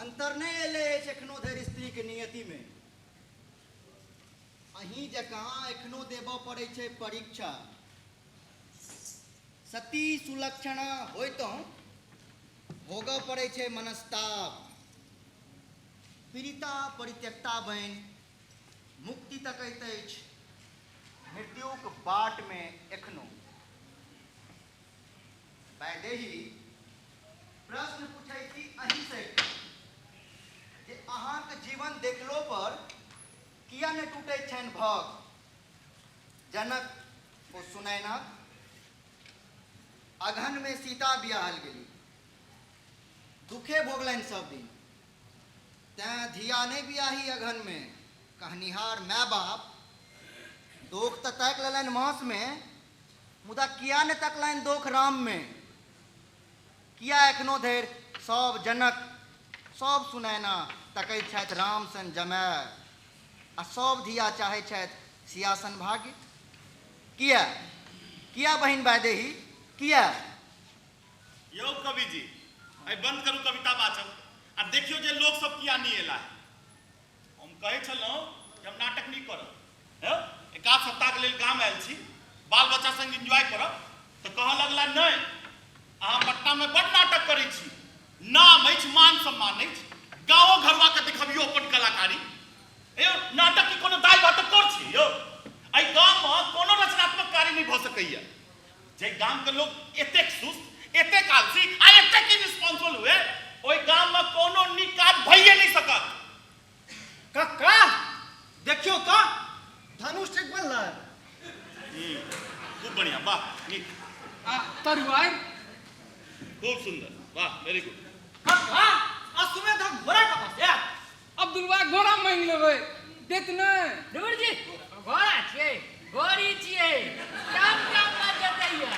अन्तर नहि एलै अछि एखनो धरि स्त्रीके नियतिमे। अहीं जकाँ एखनो देबऽ पड़ै छै परीक्षा। सती सुलक्षणा होइतहुँ भोगऽ पड़ै छै मनस्ताप। पीड़िता परित्यक्ता बनि मुक्ति तकैत अछि मृत्युक बाटमे एखनो। वैदेही, प्रश्न पूछै छी अहींसँ एकटा जे अहाँक जीवन देखलो पर किया ने टूटैत छनि भग जनक ओ सुनयनाक? अगहनमे सीता बियाहल गेली, दुखे भोगलनि सब दिन, तेँ धिया नहि बियाही अगहनमे कहनिहार माय-बाप दोख तऽ ताकि लेलनि मासमे, मुदा किया ने तकलनि दोख राममे? किया एखनो धरि सब जनक, सब सुनयना तकैत छथि राम सन जमाय आ सब धिया चाहैत छथि सिया सन भाग्य? किया? किया बहिन वैदेही? किया? यौ कविजी, आइ बंद करू कविता वाचन आ देखियौ जे लोक सब किया नहि एला है। हम कहै छलहुँ जे हम नाटक नहि करब। यौ, एकाध सप्ताहके लेल गाम आयल छी, बाल बच्चा संग एन्जॉय करब, तऽ कहऽ लगला नहि, अहाँ पटनामे बड्ड नाटक करै छी, नाम अछि, मान सम्मान अछि, गाँवो घरवाके देखबियौ अपन कलाकारी। यौ, नाटक की कोनो दालि भातक कर छै यौ? एहि गाममे कोनो रचनात्मक कार्य नहि भऽ सकैए। जाहि गामके लोक एतेक सुस्त, एतेक आलसी आ एतेक इरिस्पॉन्सिबल हुए, ओहि गाममे कोनो नीक काज भइए नहि सकत। कक्का देखियौ तऽ धनुष ठीक बनलै। खूब बढ़िया, वाह, नीक। आ तरुआरि? खूब सुंदर, वाह, वेरी गुड। कक्का अश्वमेधक घोड़ा कतऽ से आयल? अब्दुलबा घोड़ा मांगि लेबै, देत नहि। डुबुर जी घोड़ा छियै घोड़ी छियै टम टम पर जेतैया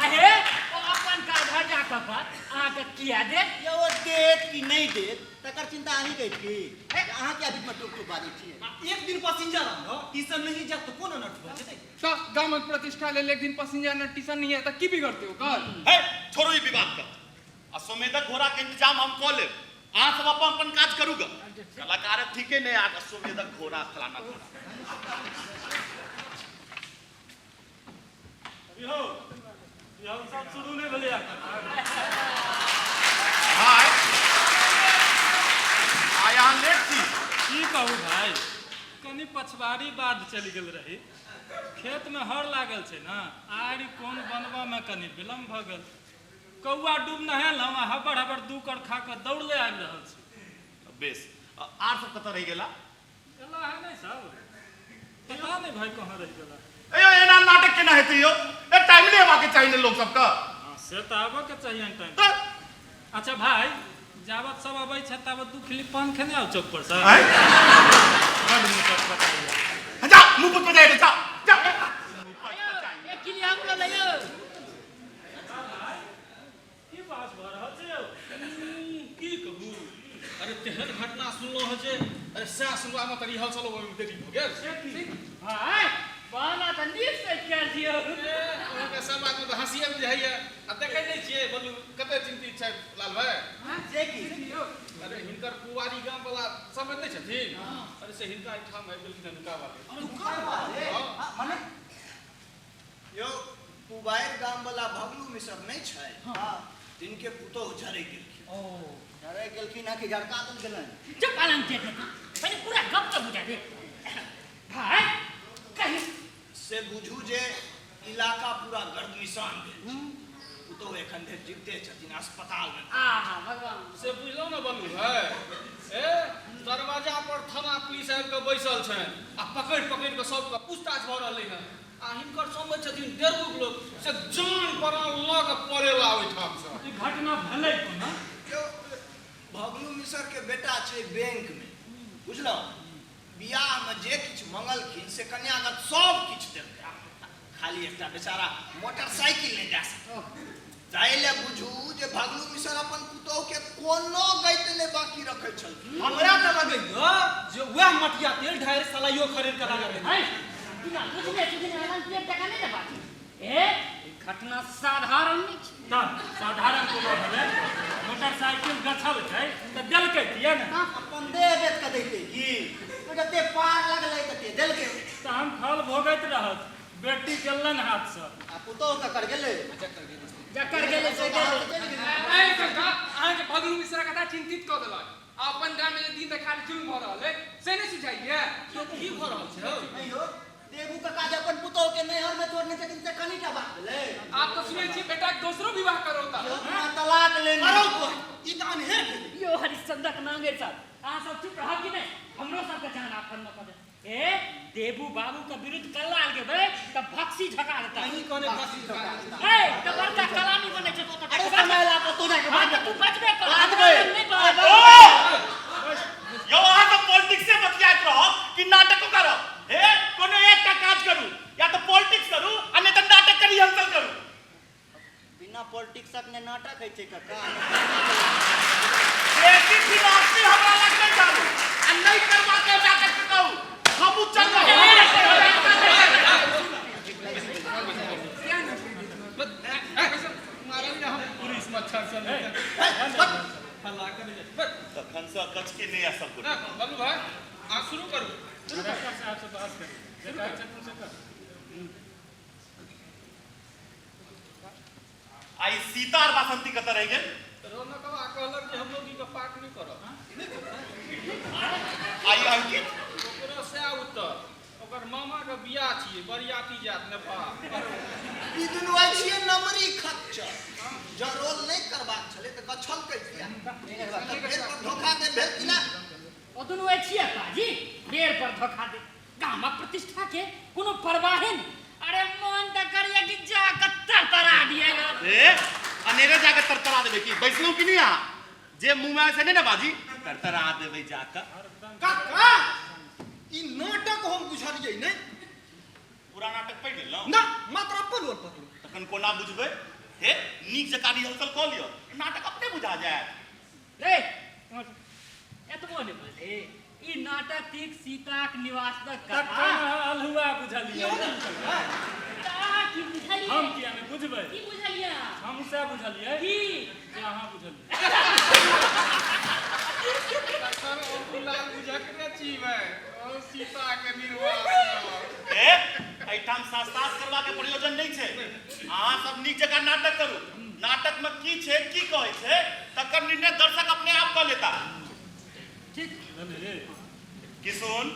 अहे ओ अपन काज हटा कऽ कऽ अहाँके किया देत? यौ ओ देत कि नहि देत तकर चिंता अहीं के अछि की? जे अहाँ किया बीचमे टोक टोक बाजै छियै? आ एक दिन पसिंजर आनब टीसन नहि जायत तऽ कोन अनर्थ भऽ जेतै? तऽ गामक प्रतिष्ठा लेल एक दिन पसिंजर आनब टीसन नहि आयत तऽ की बिगड़तै ओकर? हे छोड़ू ई विवाद के, अश्वमेधक घोड़ा के इंतजाम हम कऽ लेब, अहाँ सब अपन अपन काज करू ग। कलाकार ठीके नहि आब अश्वमेधक घोड़ा फलाना घोड़ा। यौ रिहर्सल शुरू नहि भेलै एखन। भाय आइ अहाँ लेट छी। की कहू भाय, कनि पछबारी बाध चलि गेल रही, खेतमे हर लागल छै ने, आड़ि कोन बनबऽमे कनि विलम्ब भऽ गेल। कौआ डूब नहेलहुँ आ हबड़ हबड़ दू कर खा कऽ दौड़ले आबि रहल छी। बेस, आर सब कतऽ रहि गेला? एला है नहि सब, पता नहि भाइ कहाँ रहि गेला। ए यौ, एना नाटक केना हेतै यौ? ए टाइम नहि हेबाक चाही ने लोक सबके। हँ से तऽ आबऽके चाहिए टाइम। तऽ अच्छा भाइ, जाबत सब अबै छै ताबत दू खिली पान खेने आउ चौक पर से। आँय? बड मुँह पचपचाइया। जा मुँह पचपचाइया, जा जा। एक किलो हमरो लैयौ। की बात भऽ रहल छै यौ? की कहू, अरे तेहन घटना सुनलहुँ हँ जे अरे सएह सुनबामे तऽ रिहर्सलो होइमे देरी भऽ गेल। से की? भाय बहना तऽ नीक से कयल दियौ। ए, अहाँके सब बातमे तऽ हँसिए बुझाइए आ देखै नहि छियै बलू कते चिन्तित छथि लाल भाय। से की? अरे हिनकर पुवारी गाम वाला समझ नहि छथिन, अरे से हिनका एहिठाम आबि गेलखिन हँ नुकाबा लेल। नुकाबा लेल? हँ। मने? यौ पुबारि गाम वाला भगलू मिसर नहि छै, तिनके पुतोहु झरकि गेलखिन। ओ झरकि गेलखिन हँ कि झरका देल गेलनि? चुप आलम के पहिले पूरा गप तऽ बुझा दे भाय कही। से बुझू जे इलाका पूरा गर्दमिशान भेल छै। पुतोहु एखन धरि जीविते छथिन अस्पतालमे। आहा भगवान। से बुझलहुँ ने बलू भाय, ए दरवाजा पर थाना पुलिस आबि कऽ बैसल छनि आ पकड़ि पकड़ि कऽ सबके पूछताछ भऽ रहलै हँ। आ हिनकर समझ छथिन डेरबुक लोक से जान प्राण लऽ कऽ पड़ेला ओहिठामसँ। ई घटना भेलै कोना? यौ भगलू मिसर के बेटा छै बैंक में, बुझलहुँ? बियाह में जे किछु मंगलखिन से कन्यागत सब किछु देलकै, खाली एकटा बेचारा मोटरसाइकिल नहि दए सकल। ताहि लए बुझू जे भगलू मिसर अपन पुतोहु के कोनो गति नहि बाकी रखै छलखिन। हमरा तऽ लगैए जे वएह मटिया तेल ढारि सलाइयो खरीद कऽ लगा देने। है, बिना बुझने सुझने अनंत एक टका नहि ने बाजी। ए ई घटना साधारण नहि छै। तऽ साधारण कोनो भेलै? मोटरसाइकिल गछलकै तऽ देलकै किए ने? अपन देह बेच कऽ दैतै की? ओ जते पार लगलै तते देलकै। तहन फल भोगैत रहत। बेटी गेलनि हाथसँ। आ पुतोहु ककर गेलै? जकर गेलै से गेलै। चलि गेलै। ऐ काका, अहाँके भगलू मिश्रा कथा चिंतित कऽ देलक। आ अपन गाम में जे दिन देखार जुल्म भऽ रहल अइ से नहि सुझाइए? की भऽ रहल छै हौ? नहीं हो, देबू काका जे अपन पुतोहु के नैहर में छोड़ने छथिन से कनिटा बात भेलै? आब तऽ सुनै छियै बेटाक दोसरो विवाह करौता। अपना तलाक लेने। अरौ तोरी, ई तऽ अनहेर भेलै। यौ हरिश्चंद्रक नांगरि साहब, अहाँ सब चुप रहब कि नहि? हमरो सबके जान आफत में कऽ देत। ए देबू बाबू के विरुद्ध कल्ला गेबै तऽ भक्सी झका देता। अहीं कहने फांसी झका देता। ए तऽ बड़का कलामी बनै छै तो। अरे समय ला पर तू जाके हाँ बात तऽ तू बचबे कर। बात बे। नहि बच। यौ, अहाँ सब पॉलिटिक्से बतियाइत रहब कि नाटको करब? हे, कोनो एकटा काज करू, या तऽ पॉलिटिक्स करू आ नहि तऽ नाटक के रिहर्सल करू। बिना पॉलिटिक्सक ने नाटक होइ छै काका। बेसी फिलॉसफी हमरा लग नहि चालू आ नहि करबाक अइ नाटक तऽ कहू, हमहूँ चललहुँ। मारल हम पुलिस मच्छर सब हल्ला करै जाइ छै। तखन से अकछ के नहि आ सब गोटे। बबलू भाई, अहाँ शुरू करू। डॉक्टर साहब से बहस करी जे कहै छथिन से कर। आ ई सीता आर बासंती कतऽ रहि गेल? रौनकवा कहलक जे हम मौगी के पाठ नहि करब। आ ई अंकित? ओकरो सएह उत्तर। ओकर मामा के बियाह छियै, बरियाती जायत नेपाल। ई दुनू अछिए नमरी खच्चर। जँ रोल नहि करबाक छलै तऽ गछलकै किया? तऽ बेर पर धोखा दे भेल कि ना? ओ दुनू अछिए पाजी बेर पर धोखा दे, गामक प्रतिष्ठा के कोनो परवाहे नहि। अरे मन तऽ करैया कि जा कऽ तरतरा दिएगा। ए अनेरे जाके तरतरा देबै की? बैसलहुँ कि नहि अहाँ? जे मुँह में आयल से नहि ने बाजी, तरतरा देबै जाकऽ। काका, ई नाटक हम बुझलियै नहि। पूरा नाटक पढ़ि लेलहुँ? ना, मात्र अपन रोल पढ़लहुँ। तखन कोना बुझबै? हे, नीक जकाँ रिहर्सल कऽ लिअ, नाटक अपने बुझा जायत। रे एतबो नहि बुझली? ई नाटक थिक सीताक निवास तक कथा। तखन अहाँ अल्हुआ बुझलियै। तऽ अहाँ की बुझलियै? हम किया नहि बुझबै? की बुझलियै अहाँ? हम सएह बुझलियै की? जे अहाँ बुझलियै। तखन ओ गुलाल बुझकने छी भाई, ओ सीता के निर्वास। ए, एहिठाम शास्त्रार्थ करबाक प्रयोजन नहि छै। अहाँ सब नीक जकाँ नाटक करू। नाटक में की छै, की कहै छै, तकर निर्णय दर्शक अपने आप कऽ लेता। ठीक। किशुन।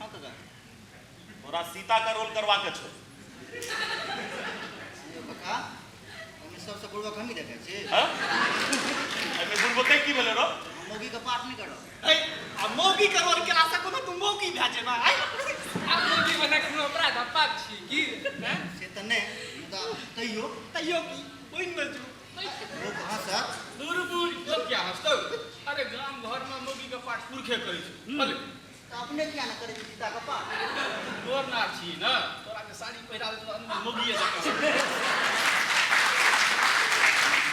हाँ काका। तोरा सीता का रोल करबाक छौ। यौ काका, ओहिमे सबसँ बुड़बक हमही देखै छी। हाँ? एहिमे बुड़बकै की भेलै रौ? हम मौगी के पाठ नहि करब। ऐ, आ मौगी के रोल केला से कोनो तू मौगी भए जेबा? ऐ आब मौगी बना कोनो अपराध आ पाप छी की? हैं? से तऽ नहि, मुदा तैयो। तैयो की? बनि ने जो। लोक हँसत। दूर बूढ़ लोक क्या हँसतौ? अरे गाम घर में मौगी के पाठ पुरखे करै छै। भले। तऽ अपने किया नहि करै छी सीता के पाठ? तोर नार छी ने, तोरा के साड़ी पहिरा देतौ तऽ मौगिए जकाँ।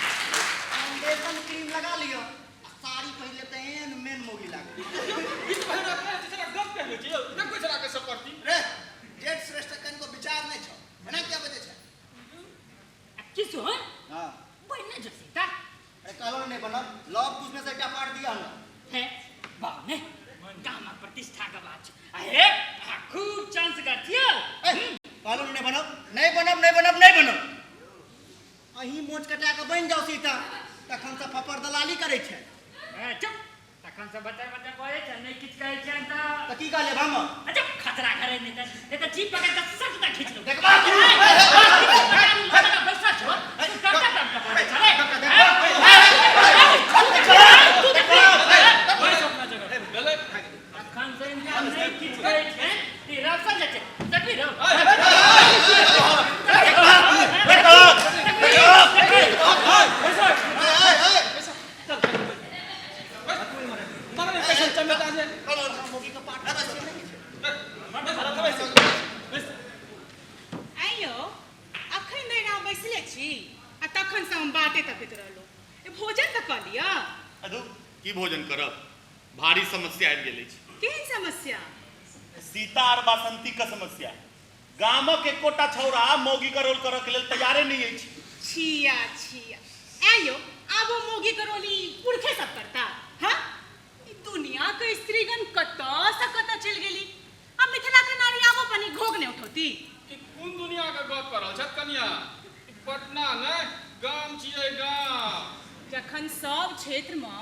फाउंडेशन क्रीम लगा लिअ आ साड़ी पहिरले तऽ एहन मेन मौगी लागत। ई तऽ पहिरा के छला गप कहै छै यौ, देखै छला के सकरती। रे, जेठ श्रेष्ठ कनिको विचार नहि छौ, एना किया बजै छै? आ किशुन। हाँ। बनि नहि जो सीता। अरे कहलहुँ नहि बनब, लव कुश में से एकटा पाठ दिअ हमरा। हे बाबू ने गामक प्रतिष्ठा के बात छै। आ हे अहाँ खूब चांस करतियौ। ए, कहलहुँ नहि बनब, नहि बनब, नहि बनब, नहि बनब। अहीं मोच कटा कऽ बनि जाउ सीता, तखन से फफर दलाली करै छै। ए चुप, तखन से बच्चा बच्चा बजै छै, नहि किछु कहै छियनि तऽ। तऽ की कहले भामा? अच्छा खतरा करे नहि तऽ, नहि तऽ जीप पकड़ि कऽ सट दऽ खींच लेब। देखबा की? बैसल छौ तू, टमटा टमटा बजै छलै। बैस अपना जगह। भेलै। तखन से इनका नहि किछु कहै छियनि तऽ रौशन जाइ छै। देखबी रौ। मरने कैसन चमेटा जे। मौगी के पाठ करै छै नहि छै। आइयो अखन धरि अहाँ बैसले छी आ तखनसँ हम बाटे तकैत रहलहुँ। ए, भोजन तऽ कऽ लिअ। अदू की भोजन करब, भारी समस्या आबि गेल अछि। केहन समस्या? सीता आर बासंती के समस्या। गामक एकोटा छौड़ा मौगी के रोल करऽ के लेल तैयारे नहि अछि। छिया छिया, ऐ यौ, आब ओ मौगी के रोल ई पुरखे सब करता? हाँ, ई दुनिया के स्त्रीगण कतऽ से कतऽ चलि गेली आ मिथिला के नारी आबो पनी घोघ नहि उठौती। ई कोन दुनिया के गप कऽ रहल छथि कनिया? ई पटना नहि, गाम छियै गाम। जखन सब क्षेत्र मे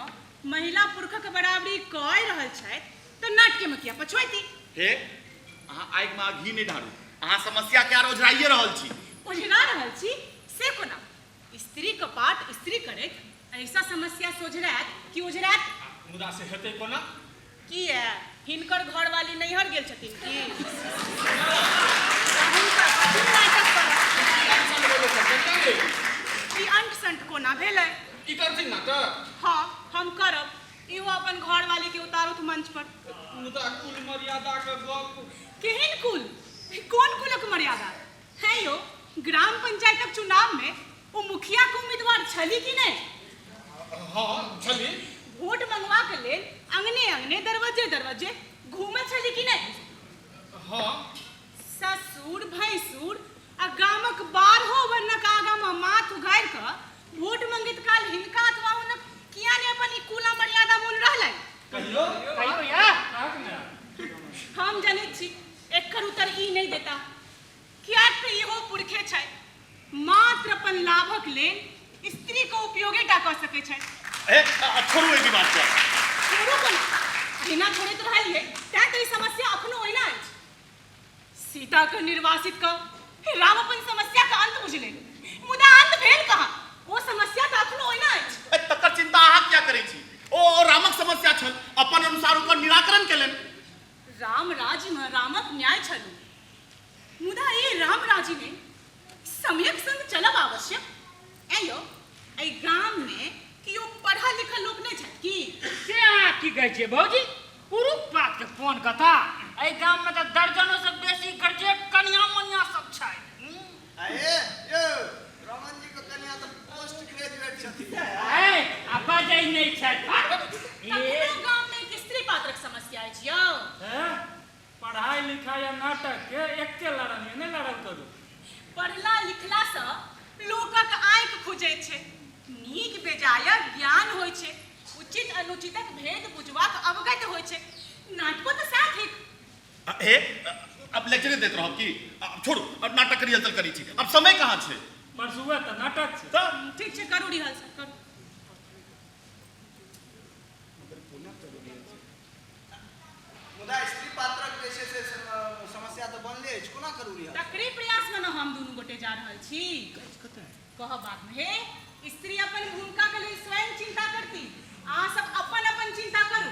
महिला पुरखक बराबरी कऽ रहल छथि तऽ नाटके मे किया पछुएती? हे, अहाँ आगि मे घी नहि ढारू। अहाँ समस्या के आर ओझराइए रहल छी। ओझरा रहल छी से कोना? स्त्रीक पाठ स्त्री करैत ऐसा समस्या सोझरायत कि ओझरायत। मुदा से हेतै कोना? किया, हिनकर घरवाली नैहर गेल छथिन की? तऽ हुनका कथी नाटक करत? ई अंट संट कोना भेलै? ई करथिन नाटक? हँ, हम करब। इहो अपन घरवाली के उतारुथ मंच पर। मुदा कुल मर्यादा के गप। केहन कुल? कोन कुलक मर्यादा? हैं यौ, ग्राम पंचायतक चुनाव में ओ मुखिया के उम्मीदवार छली कि नहि? हँ, छली। वोट मंगवा के लेल अंगने अंगने दरवज्जे दरवज्जे घूमे छली कि नहि? हँ। ससुर भैंसुर आ गामक बारहो वर्णक आगा में माथ उघारि कऽ वोट मंगैत काल हिनका अथवा हुनक किया ने अपन ई कुल आ मर्यादा मोन रहलनि? कहियो। कहियो या। हम जनैत छी एकर उत्तर ई नहि देता, किएक तऽ इहो पुरखे छथि, मात्र अपन लाभक लेल स्त्रीक उपयोगे टा कऽ सकैत छथि। हे, छोड़ू एहि विवाद के। छोड़ू कोना? एना छोड़ैत रहलियै तैं तऽ ई समस्या अखनो ओहिना अछि। सीताके निर्वासित कऽ राम अपन समस्याक अंत बुझलनि, मुदा अंत भेल कहाँ? ओ समस्या तऽ अखनो ओहिना अछि। ए, तकर चिंता अहाँ किया करै छी? ओ रामक समस्या छल, अपन अनुसार ओकर निराकरण केलनि। राम राज्यमे रामक न्याय छलू, मुदा ई राम राज्य नहि, समयक संग चलब आवश्यक। ऐं यौ, एहि गाममे केओ पढ़ल लिखल लोक नहि छथि की? से अहाँ की कहै छियै भौजी? पुरुख पातके कोन कथा, एहि गाममे तऽ दर्जनोसँ बेसी ग्रेजुएट कनिया मनिया सब छै। अरे यौ, रमन जी के कनिया तऽ पोस्ट ग्रेजुएट छथिन। ऐं, आ बजै नहि छथि। तखनो गाममे एक स्त्री पात्रक समस्या अछि यौ। हैं? पढ़ाई लिखाई आ नाटक के एक्के लड़न नहि लड़ल करू। पढ़ला लिखलासँ लोकक आँखि खुजैत छै, नीक बेजायक ज्ञान होइ छै, उचित अनुचितक भेद बुझबाक अवगत होइ छै। नाटको तऽ सएह थिक। हे, अब लेक्चरे दैत रहब की? अब छोड़ू, अब नाटक के रिहर्सल करै छी। अब समय कहाँ छै? परसुआ तऽ नाटक छै। तऽ ठीक छै, करू रिहर्सल करू। मुदा स्त्री पात्रक जे छै से समस्या तऽ बनले अछि, कोना करू रिहर्सल? तकरे प्रयासमे ने हम दुनू गोटे जा रहल छी। कहब बादमे। हे, स्त्री अपन भूमिकाके लेल स्वयं चिंता करती, अहाँ सब अपन अपन चिंता करू।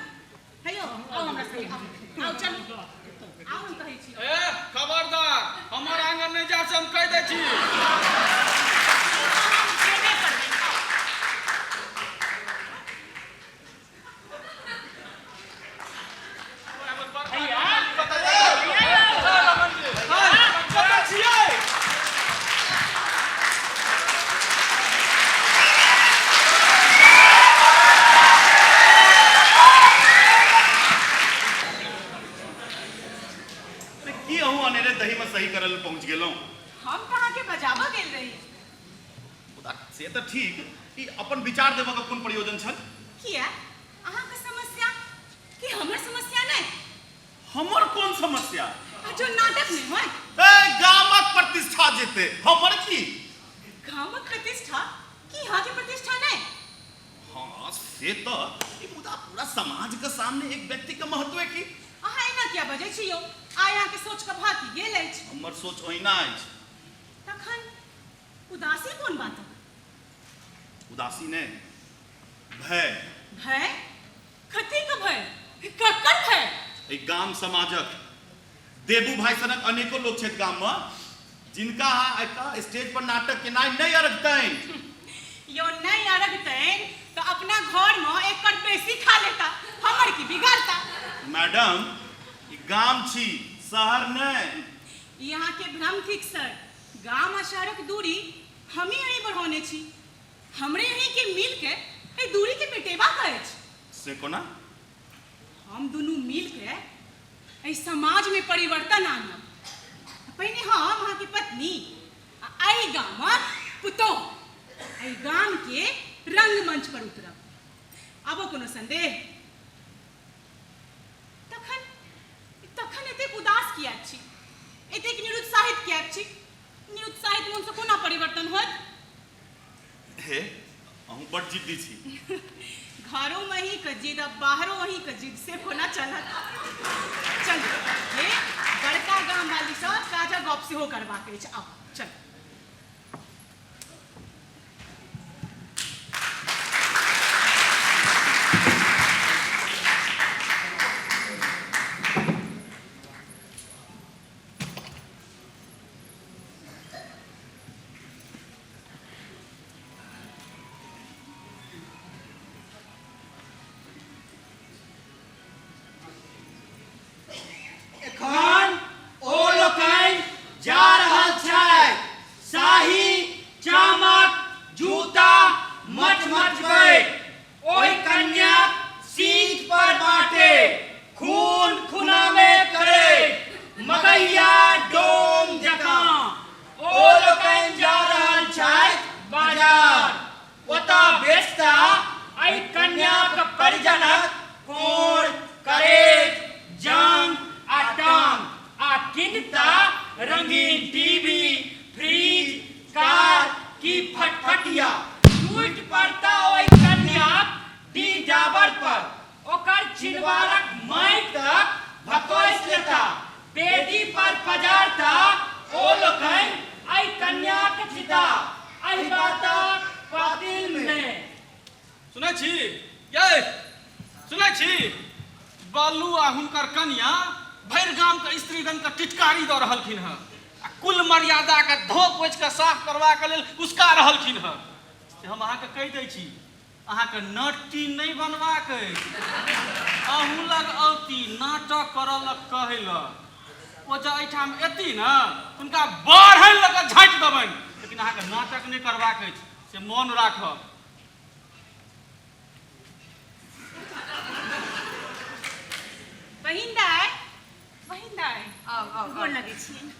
हे यौ, आउ हमरा संगे, आउ आउ चलू, आउ हम कहै छी। ए खबरदार, हमर आंगन नहि जायब से हम कहि दै छी। ई तऽ हम जेबे करबै, आउ। भैया कतऽ छियै? अरे की अहूँ अनेरे दही में सही करल पहुंच गेलहुँ? हम तऽ अहाँके बजाबऽ गेल रही। मुदा से तऽ ठीक, ई अपन विचार देबऽ के कोन प्रयोजन छल? किया, अहाँके समस्या कि हमर समस्या नहि? हमर कोन समस्या? आ जो नाटक नहि होय। ए, गामक प्रतिष्ठा जेते, हमर की? गामक प्रतिष्ठा कि अहाँके प्रतिष्ठा नहि? हाँ से तऽ, ई मुदा पूरा समाज के सामने एक व्यक्ति के महत्व की? अहाँ एना किया बजै छी यौ? आइ अहाँके सोच के भाकि गेल अछि। हमर सोच ओहिना अछि। तखन उदासी कोन बातक? उदासी नहि, भय। भय? कथीक भय? ककर भय? एहि गाम समाजक देबू भाई सनक अनेको लोक छथि गाममे, जिनका अहाँ एतऽ स्टेज पर नाटक केनाइ नहि अरगतनि। यौ नहि अरगतनि तऽ अपना घरमे एकर बेसी खा लेता, हमर की बिगाड़ता? मैडम, ई गाम छी, शहर नहि। ई अहाँके भ्रम थिक सर। गाम आ शहरक दूरी हमही अहीं बढ़ौने छी। हमरे अहीं के मिल के एहि दूरी के मिटेबाक अछि। से कोना? हम दुनू मिल के एहि समाज में परिवर्तन आनब। पहिने हम अहाँके पत्नी आ एहि गामक पुतोह एहि गामके रंगमंच पर उतरब। आबो कोनो संदेह? तखन तखन एतेक उदास किएक छी? एतेक निरुत्साहित किएक छी? निरुत्साहित मोनसँ कोना परिवर्तन होयत? हे, अहूँ बड्ड जिद्दी छी। घरोमे अहीँके जिद आ बाहरो अहीँके जिद, से कोना चलत? चलू हे, बड़का गामवालीसँ काजक गप सेहो करबाक अछि। आउ, चलू। एखन ओ लोकनि जा रहल छथि शाही चामक जूता मचमचबैत ओहि कन्याक सींथ पर बाटे खून खुनामे करैत मकैया डोम जकाँ। ओ लोकनि जा रहल छथि बाजार, ओतऽ बेचता एहि कन्याक परिजनक कोर, करेज, जांघ आ टांग आ किनता रंगीन टीवी, फ्रिज, कार की फटफटिया। टूटि पड़ता ओहि कन्याक डीह-डाबर पर, ओकर चिनवारक माटि तक भकोसि लेता, वेदी पर पजारता ओ लोकनि एहि कन्याक चिता एहि बातक पातिल मे। सुनै छी यै? सुनै छी? बल्लू आ हुनकर कनियाँ भरि गामके स्त्रीगणके टिटकारी दऽ रहलखिन हँ आ कुल मर्यादाके धो पोछि कऽ साफ करबाक लेल उसका रहलखिन हँ। से हम अहाँके कहि दै छी, अहाँके नटी नहि बनबाक अछि। अहूँ लग औती नाटक करऽ लग कहै लए। ओ जँ एहिठाम एती ने, हुनका बाढ़नि लऽ कऽ झाँटि देबनि, लेकिन अहाँके नाटक नहि करबाक अछि, से मोन राखब। बहिन दाय, बहिन दाय। आउ आउ। गोर लगै छियनि।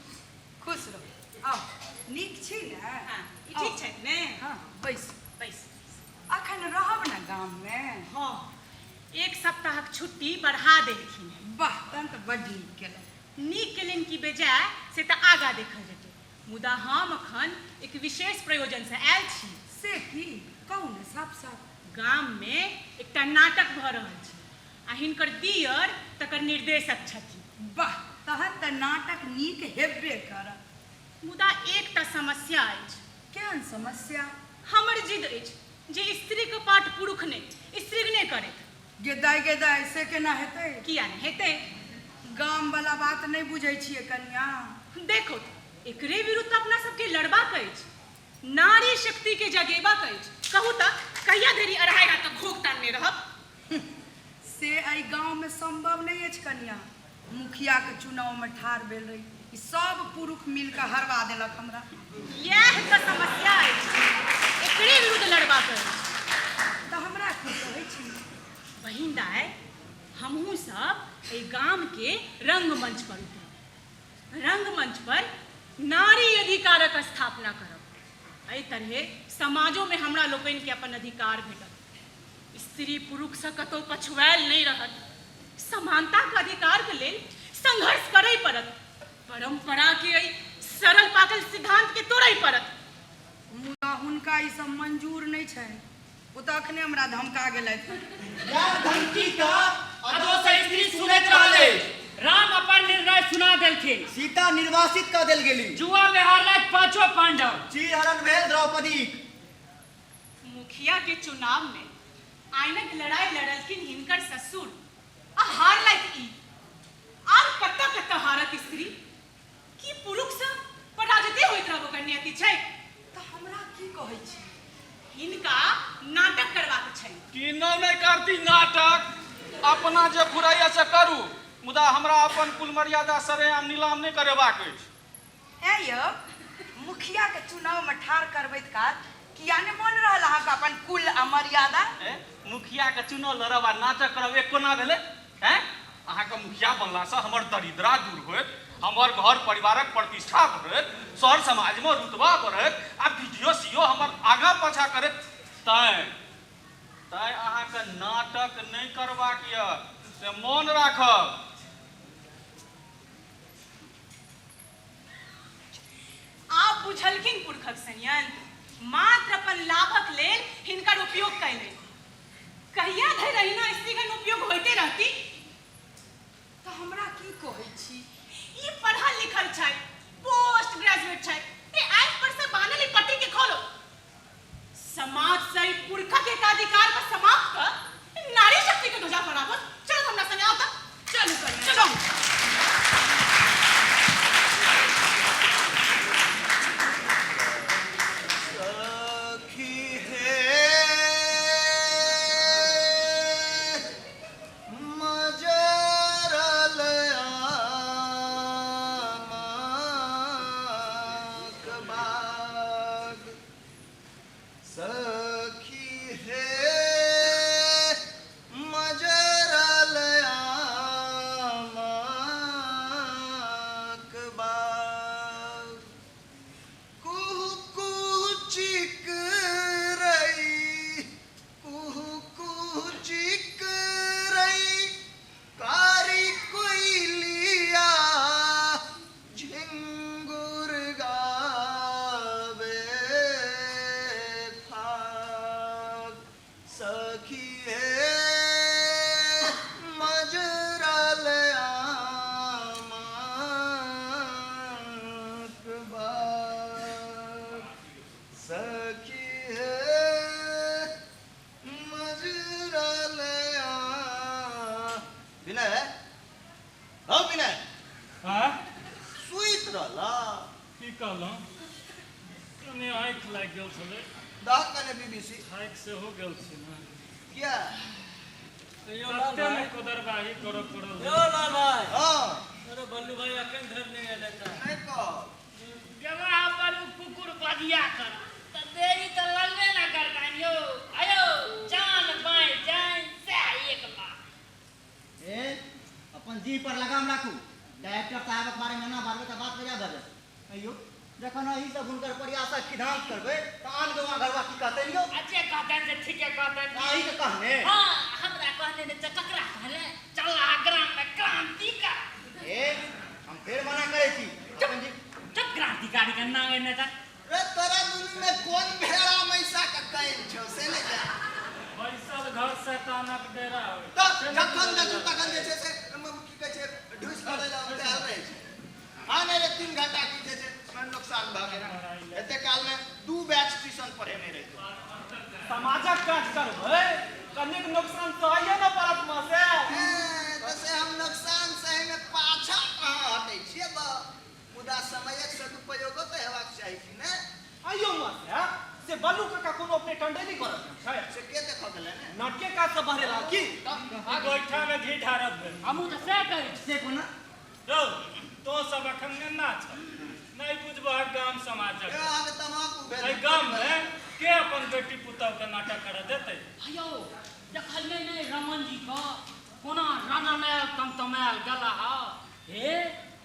खुश रहू, आउ। नीक छी ने? हँ, ई ठीक छथि ने? हँ, बैस। बैस। अखन रहब ने गाममे? हँ, एक सप्ताहक छुट्टी बढ़ा देलखिन हेँ। वाह, तहन तऽ बड्ड नीक केलहुँ। नीक केलनि कि बेजाय से तऽ आगाँ देखल जेतै, मुदा हम अखन एक विशेष प्रयोजनसँ आयल छी। से की? कहू ने साफ साफ। गाममे एकटा नाटक भऽ रहल छै आ हिनकर दिअर तकर निर्देशक छथिन। वाह, तहन तऽ नाटक नीक हेबे करत। मुदा एकटा समस्या अछि। केहन समस्या? हमर जिद अछि जे स्त्रीक पाठ पुरुख नहि, स्त्रीगणे करथि। गे दाइ गे दाइ, से केना हेतै? किया नहि हेतै? गामवला बात नहि बुझै छियै कनियाँ। देखू, एकरे विरुद्ध अपना सबके लड़बाक अछि। नारी शक्तिके जगेबाक अछि। कहू तऽ, कहिया धरि अढ़ाइ हाथक घोघ तानने रहब? से एहि गाममे सम्भव नहि अछि कनियाँ। मुखियाके चुनावमे ठाढ़ भेल रही, ई सब पुरुख मिलिकऽ हरबा देलक हमरा। इएह तऽ समस्या अछि। एकरे विरुद्ध लड़बाक अछि। तऽ हमरा की कहै छी? बहिन दाइ, हमहूँ सब एहि गामके रंगमंच पर उतरब। रंगमंच पर नारी अधिकारक स्थापना करब। एहि तरहे समाजोमे हमरा लोकनिके अपन अधिकार भेटत। स्त्री पुरुषसँ कतहु पछुआयल नहि रहत। समानताक अधिकारके लेल संघर्ष करय पड़त। परंपराके एहि सरल पाकल सिद्धांतके तोड़य पड़त। मुदा हुनका ई सब मंजूर नहि छनि। ओ तऽ अखने हमरा धमका गेलथि। यार धमकी तऽ अदौसँ स्त्री सुनैत रहल अछि। राम अपन निर्णय सुना देलखिन। सीता निर्वासित कऽ देल गेली। जुआमे हारलथि पाँचो पाण्डव। चीरहरण भेल द्रौपदीक। मुखिया के चुनाव में आइनक लड़ाई लड़लखिन हिनकर ससुर आ हारलथि ई। आर कतऽ कतऽ हारत स्त्री? की पुरुख सँ पराजिते होइत रहब ओकर नियति छै? तऽ हमरा की कहै छी? हिनका नाटक करबाक छनि। किन्नहुँ नहि करती नाटक। अपना जे फुराइए से करू, मुदा हमरा अपन कुल मर्यादा सरेआम नीलाम नहि करेबाक अछि। ऐं यौ, मुखियाके चुनावमे ठाढ़ करबैत काल किया ने मोन रहल अहाँके अपन कुल आ मर्यादा? ऐं, मुखियाके चुनाव लड़ब आ नाटक करब एक कोना भेलै? ऐं, अहाँके मुखिया बनलासँ हमर दरिद्रा दूर होयत, हमर घर परिवारक प्रतिष्ठा बढ़त, शहर समाजमे रुतबा बढ़त आ वीडियो सीओ हमर आगाँ पाछाँ करत। तैं तैं अहाँके नाटक नहि करबाक यऽ से मोन राखब। आब बुझलखिन पुरखक संयंत्र मात्र अपन लाभक लेल हिनकर उपयोग कयलनि। कहिया धरि एहिना स्त्रीगण उपयोग होइते रहती? तऽ हमरा की कहै छी? ई पढ़ल लिखल छथि, पोस्ट ग्रेजुएट छथि, ते आँखि पर से बान्हल ई पट्टी के खोलो। समाज से ई पुरखक एकाधिकार के समाप्त कऽ नारी शक्ति के ध्वजा फहराबो। चलू हमरा संगे आउ तऽ। चलू कनियाँ, चलू। सखी हे मजरल आमक बाग, सखी हे मजरल आमक बाग, कुहू कुहू चिकरई, कुहू कुहू चिकरई कारी कोइलिया झिंगुर गावे फाग, सखी हे मजरल आमक बाग, सखी हे मजरल आ। विनय, हौ विनय। हाँ? सुति रहला? की कहलहुँ? कनि आँखि लागि गेल छलै। दह कने बीबीसी। थाकि सेहो गेल छी ने। किया? यौ लाल कते ने भाई। कोदरबाही करऽ पड़ल। यौ लाल भाई। हँ। अरे बल्लू भाई अखन धरि नहि एलै तऽ। नहि कहब। जगह पर उ कुकुर बजिया कर तऽ देरी तऽ लगबे ना करतनि यौ। आयौ जान बाँचि जाइन सएह एक लाख। ए, अपन जीह पर लगाम राखू। डायरेक्टर साहेबक बारे में एना बाजबै तऽ बात बेजा भऽ जायत। अइयो जखन अहीं सब हुनकर प्रयासक खिधांस करबै तऽ आन गौआँ घरवा की कहतनि यौ? आ जे कहतनि से ठीके कहतनि। अहीं के कहने? हँ, हमरा कहने नहि तऽ ककरा कहने? चल आ ग्राम में क्रांति कर। ए, हम फेर मना करै छी। अपन जी चुप, क्रांतिकारी के नाम एने तऽ। रे तोरा दुनू में कोन भेड़ा मैसा के can छौ से नहि जान। बैसल घर शैतानक डेरा होइ। तऽ जखन देखू तखन जे छै से की कहै छै ढूसि करै लए उतायल रहै छै। हँ नहि रे 3 घंटा की जे छै से नुकसान भऽ गेल। एते काल मे 2 बैच ट्यूशन पढ़ेने रहितौ। समाजक काज करबै कनिक नुकसान सहैये ने पड़त मासे। तऽ से हम नुकसान सहै मे पाछाँ कहाँ हटै छियै बा, मुदा समयक सदुपयोगो तऽ हेबाक चाही कि ने? आइयो मासे से बल्लू काका कोनो अपने टंडेली करत छै? से के देखऽ गेलै ने? नाटके काज सब बहरेला की? गोइठा मे घी ढारब भेल। हमहूँ तऽ सएह कहै छी। से कोना? रौ, तों सब अखन नेन्ना छह, नहि बुझबहक गाम समाजक। यौ, अहाँके तमाकू भेल। एहि गाम मे के अपन बेटी पुतहु के नाटक करऽ देतै? हयौ देखलियै नहि रमण जी के कोना रनरनायल तमतमायल गेला ह? हे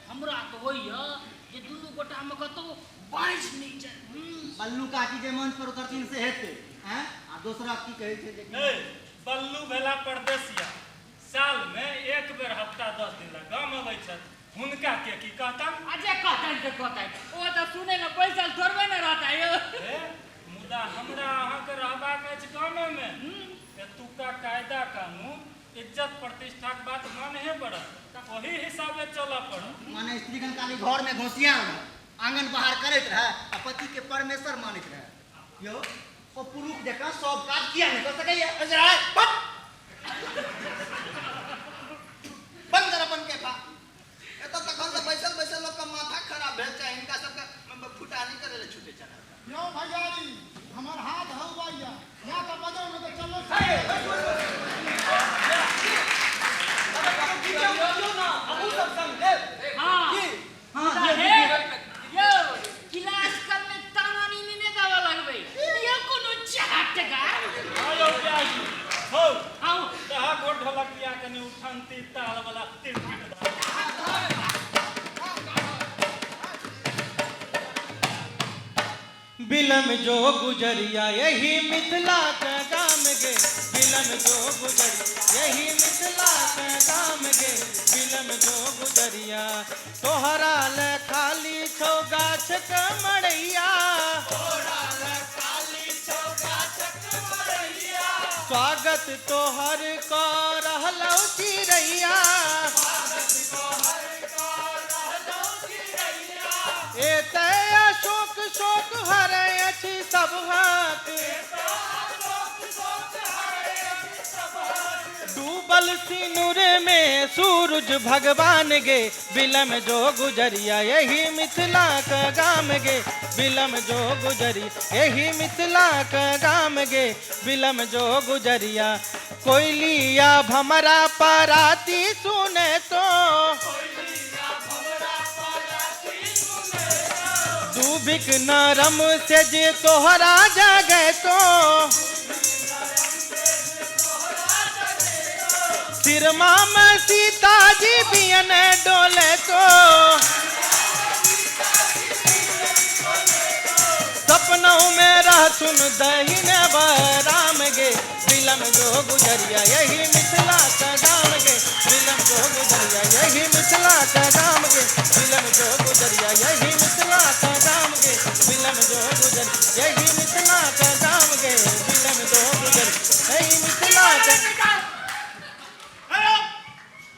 हमरा तऽ होइए जे दुनू गोटामे कतहु बाँसि नहि जाय। बल्लू काकी जे मंच पर उतरथिन से हेतै। आँय, आ दोसरा की कहै छै जे ए, बल्लू भेला परदेसिया, साल मे एक बेर हफ्ता 10 दिन ला गाम अबै छथि, हुनका के की कहतनि? आ जे कहतनि से कहतनि, ओ तऽ सुनै लए बैसल थोड़बे ने रहता यौ। हे, मुदा हमरा अहाँके रहबाक अछि गामे मे। एतुका कायदा कानून, इज्जत प्रतिष्ठाक बात मानहे पड़त, ओही हिसाबे चलऽ पड़त। माने स्त्रीगण खाली घर मे घोंसियाल रहए, आंगन बाहर करैत रहए आ पति के परमेश्वर मानैत रहए। यौ, ओ पुरुख जकाँ सब काज किया नहि कऽ सकैया? बंद कर अपन कैफा। एतऽ तखन से बैसल बैसल लोक के माथा खराब भेल छै, हिनका सबके फुटानी करे ले छूटे चला। यौ भैयारी, हमर हाथ हौबैया, या तऽ बजाउ नहि तऽ चलो। हमहूँ सब संग देब। हाँ। की? हाँ, तऽ हे यौ, क्लास में ताना नी ने देबऽ लगबै ये कोनो चाटगा। हाँ यौ प्याजी, हौ। हाँ। दहा गोर ढोलकिया कनि उठंती ताल वाला बिलम जो गुजरिया यही मिथिला के गाम गे, बिलम जो गुजरिया यही मिथिला के गाम गे, बिलम जो गुजरिया। तोहरा ले खाली छौ गाछ के मड़ैया, स्वागत तोहर क रहलौ चिड़ैया, एतय अशोक शोक हरै अछि सबहक, डूबल सिनुर में सूरज भगवान गे, बिलम जो गुजरिया यही मिथिला के गाम गे, बिलम जो गुजरिया यही मिथिला के गाम गे, बिलम जो गुजरिया। कोयलिया भमरा पराती सुने तो, दूबिक नरम से जे तोहरा जगे तो, सिरमा में सीता जी बियन डोले तो, सपनों में रह सुन दहीन राम गे, बिलम जो गुजरिया यही मिथिला का गाम गे, बिलम जो गुजरिया यही मिथिला का गाम गे, बिलम जो गुजरिया यही मिथिला का गाम गे, बिलम जो गुजरिया यही मिथिला का गाम गे, बिलम जो गुजरिया यही मिथिला का। हेलो,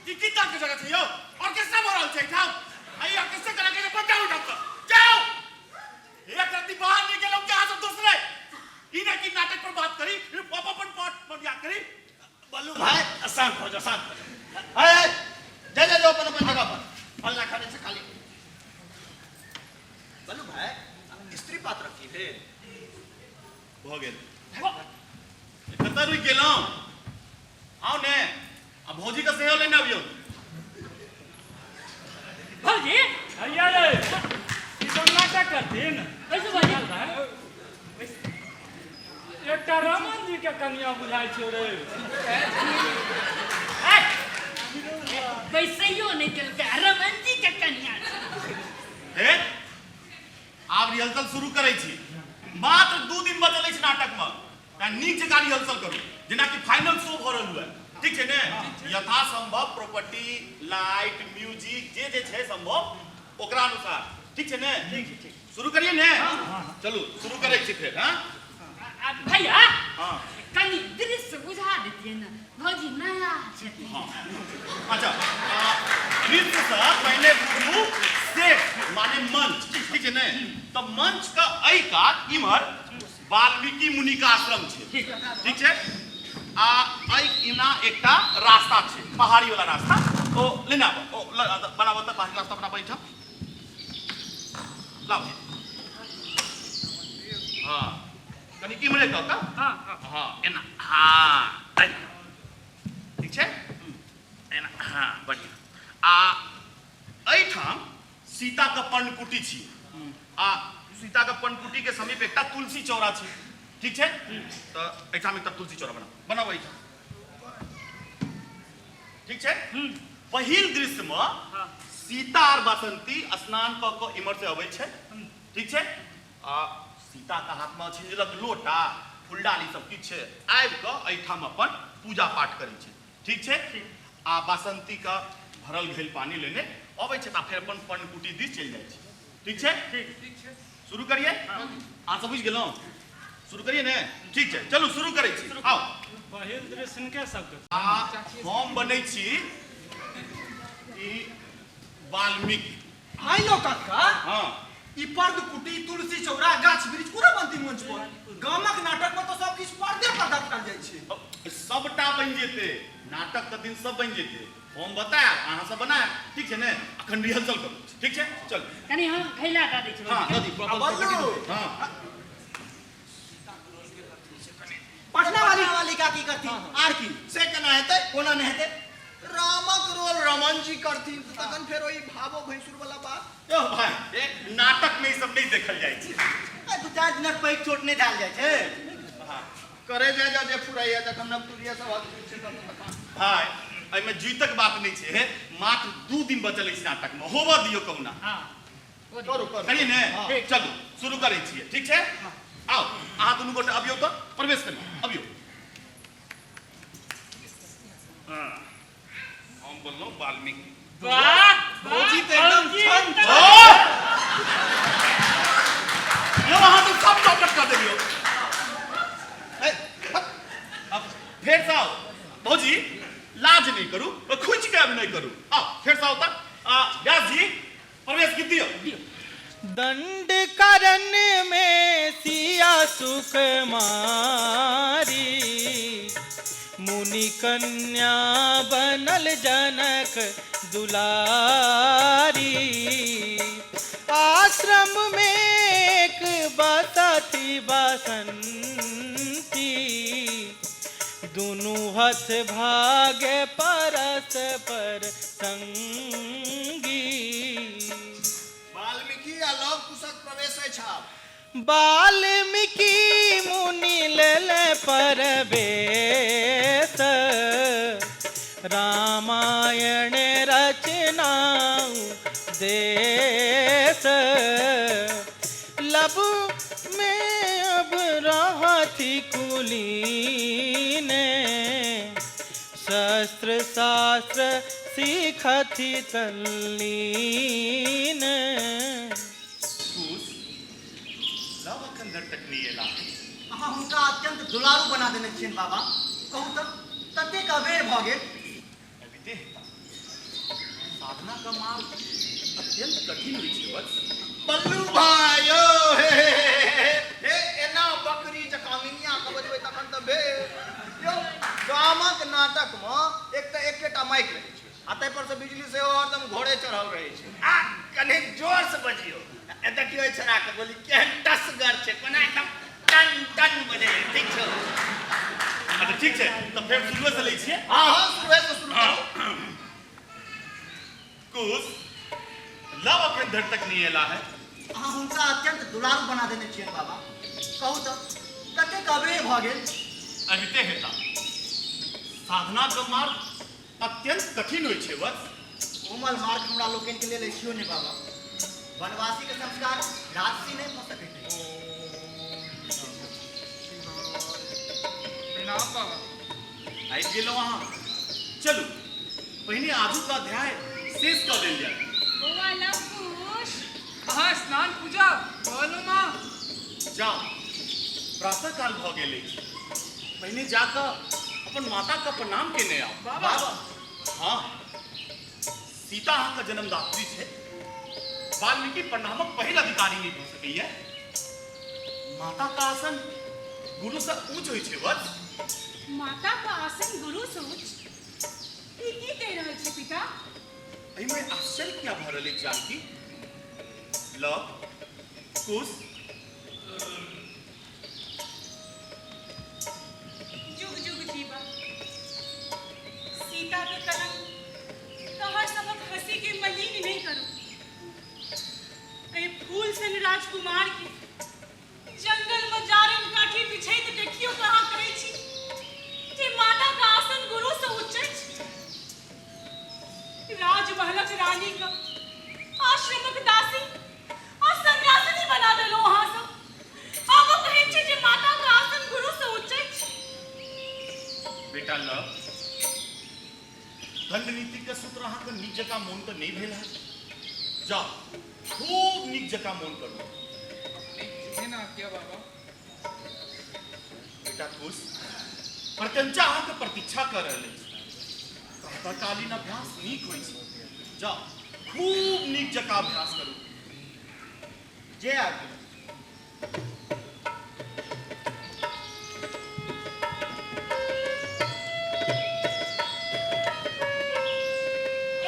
ई की ताक के जगह छै यौ? ऑर्केस्ट्रा भऽ रहल छै एहिठाम। आ ई ऑर्केस्ट्रा करा के बजाउ डॉक्टर। जाउ। एक रत्ती बाहर नहि गेलहुँ कि अहाँ सब दोसरे। ई नहि कि नाटक पर बात करी, ई अपन अपन पाठ पर याद करी। बल्लू भाई, शांत हो जाओ, शांत हो जाओ। ए, जा जा जाओ अपन अपन जगह पर। फलना खड़े से खाली। बल्लू भाई, स्त्री पात्र की भेल? भऽ गेल। कतऽ रुकि गेलहुँ? आउ ने, आ भौजी के सेहो लेने अबियौ। भौजी हैया रे, ई सब नाटक करथिन। कैसे भौजी? एकटा रमन जी के कनिया बुझाइ छौ रे। बैसैयो नहि देलकै रमन जी के कनिया। हे, आब रिहर्सल शुरू करै छी। मात्र 2 दिन बचल अछि नाटक में, तैं नीक जकाँ रिहर्सल करू, जेनाकि फाइनल शो भऽ रहल हुए। ठीक छै ने? यथासंभव प्रॉपर्टी, लाइट, म्यूजिक जे जे छै संभव ओकरा अनुसार। ठीक छै ने? ठीक छै, शुरू करिए ने? चलू शुरू करै छी फेर। हाँ भैया, हाँ कनि दृश्य बुझा देतियै ने, भौजी नया छथिन। हाँ अच्छा, नृत्य से पहले बुझू सेट माने मंच। ठीक छै ने? तऽ मंच के एहि कात इम्हर वाल्मीकि मुनि के आश्रम छै। ठीक छै? आ एहि इना एकटा रास्ता छै, पहाड़ी वाला रास्ता। ओ लेने आबऽ, ओ बनाबऽ तऽ पहाड़ी रास्ता बनाबऽ एहिठाम लाउ। हाँ कनि इम्हरे कऽ कऽ, हाँ एना, हाँ एना। ठीक छै एना, हाँ बढ़िआँ। आ एहिठाम सीताके पर्णकुटी छी, आ सीताके पर्णकुटीके समीप एकटा तुलसी चौरा छै। ठीक छै? तऽ एहिठाम एकटा तुलसी चौरा बनाउ, बनाउ एहिठाम। ठीक छै? पहिल दृश्यमे सीता आर बासंती स्नान कऽ कऽ इम्हर से अबै छै। ठीक छै? आ सीताके हाथमे छिंजलक लोटा, फुलडाली सब किछु छै। आबि कऽ एहिठाम अपन पूजा पाठ करै छै। ठीक छै? आ बासंतीके भरल घैल पानि लेने अबै छै, तऽ फेर अपन पर्णकुटी दिस चलि जाइ छै। ठीक छै? ठीक छै, शुरू करिए। अहाँ सब बुझि गेलहुँ? शुरू करिए ने? ठीक छै, चलू शुरू करै छी। आउ। पहिल दृश्य हिनके सबके। आ हम बनै छी ई वाल्मीकि। आइनो कक्का, हाँ ई पर्दकुटी, तुलसी चौरा, गाछ वृक्ष कोना बनती मंच पर? गामक नाटक में तो सब किछु पर्दे पर देखल जाइ छै। सबटा बनि जेतै, नाटक के दिन सब बनि जेतै। हम बतायब, अहाँ सब बनायब। ठीक छै ने? अखन रिहर्सल करू। ठीक छै, चल। कनि हम घैला दऽ दै छी। हाँ दऽ दी। आ बल्लू, हाँ पटना वाली वाली का की करथिन? आर की से केना हेतै? कोना नहि हेतै? रामक रोल रमन जी करथिन तऽ तखन फेर ओहि भावो भैंसुर वाला बात। यौ भाई, नाटक में ई सब नहीं देखल जाइ छै। आ, 2-4 दिनक पैघ चोट नहि धयल जाइ छै। करे जाय जा जे फुराइया, जखन नवतुरिया सब आदमी छै तखन। भाई, एहिमे जीतक बात नहीं छै, मात्र 2 दिन बचल अछि नाटक में, होबऽ दियौ कहुना। हाँ करू करू। करिए ने। चलू शुरू करै छियै, ठीक छै? आउ अहाँ दुनू गोटे अबियौ तऽ प्रवेश करियौ, अबियौ। हाँ, हम बोललहुँ वाल्मीकि। वाह भौजी तऽ एकदम छन ओ! यौ अहाँ तऽ सब चौपट कऽ देलियौ। ए, हट। अब फेरसँ आउ भौजी, लाज नहि करू, खुजि कऽ अभिनय करू। आउ फेरसँ आउ तऽ। व्यास जी प्रवेश गीत दियौ। दंड करन में सिया सुख मारी, मुनि कन्या बनल जनक दुलारी। आश्रम में एक बसती बसंती, दुनू हथ भागे परस पर संगी। वाल्मीकि आ लव कुशक प्रवेश अछि आब। वाल्मीकि मुनि लेल परवेश, रामायण रचना देश। लब में अब रहथि कुलीन, शस्त्र शास्त्र सीखथि तल्लीन। कुश, लव अखन धरि तक नहि एला। अहाँ हुनका अत्यंत दुलारू बना देने छियनि बाबा। कहू तऽ कतेक अबेर भऽ गेल? अबिते हेता। साधना का मार्ग अत्यंत कठिन होइ छै वत्स। बल्लू भाई यौ, हे हे हे हे हे, एना बकरी जकाँ मिनिया के बजबै तखन तऽ भेल। यौ गामक नाटकमे एक तऽ एकेटा माइक रहै छै आ ताहि पर से बिजली सेहो हरदम घोड़े चढ़ल रहै छै। आ कने जोर से बजियौ। ए देखियौ एहि छोड़ा के बोली केहन टसगर छै, कोना एकदम टन टन बजै, ठीक छौ? अच्छा ठीक छै, तऽ फेर शुरुए से लै छियै। हाँ हाँ शुरुए से शुरू करू। कुश, लव अखन धरि तक नहि एला है। अहाँ हुनका अत्यंत दुलारू बना देने छियनि बाबा। कहू तऽ कतेक अबेर भऽ गेल? अबिते हेता। साधना के मार्ग अत्यंत कठिन होइ छै वत्स। कोमल मार्ग हमरा लोकनि के लेल अछियो नहि बाबा। वनवासी के संस्कार राजसी नहि भऽ सकैत अछि। प्रणाम बाबा। आबि गेलहुँ अहाँ। चलू पहिने आजुक अध्याय शेष कऽ देल जाय। बौआ लव कुश। अहाँ स्नान पूजा कऽ लू माँ। जाउ, प्रातःकाल भऽ गेल अछि। पहिने जा कऽ अपन माताके प्रणाम केने आउ। बाबा। हाँ, सीता अहाँके जन्मदात्री छै। वाल्मीकि प्रणामक पहिल अधिकारी नहि भऽ सकैया। माता का आसन गुरु से ऊंच होइ छै वत्स। माता का आसन गुरु से उच्च? ई की कहि रहल छी पिता? एहिमे आश्चर्य किया भऽ रहल अछि जानकी? लव कुश। जुग जुग जीवा। सीता के कलंक तोहर सबक हंसी के मलिन नहीं करू। एहि फूल सन राजकुमार के जंगल में जारन काठी बिछैत देखियो कहाँ कहै छी जे माता का आसन गुरु से उच्च अछि। राजमहलक रानी का आश्रमक दासी आ सन्यासिनी बना देलहुँ अहाँ सब। आब कहै छी जे माता का आसन गुरु से उच्च अछि। बेटा लव, दंड नीति के सूत्र अहाँके नीक जकाँ मोन तऽ नहि भेल है। जाउ खूब नीक जकाँ मोन करू। अपने ना किया बाबा। बेटा कुश, प्रत्यंचा अहाँके प्रतीक्षा कऽ रहल अछि। प्रातःकालीन अभ्यास नीक होइ छै। जाउ खूब नीक जकाँ अभ्यास करू। जे आज्ञा।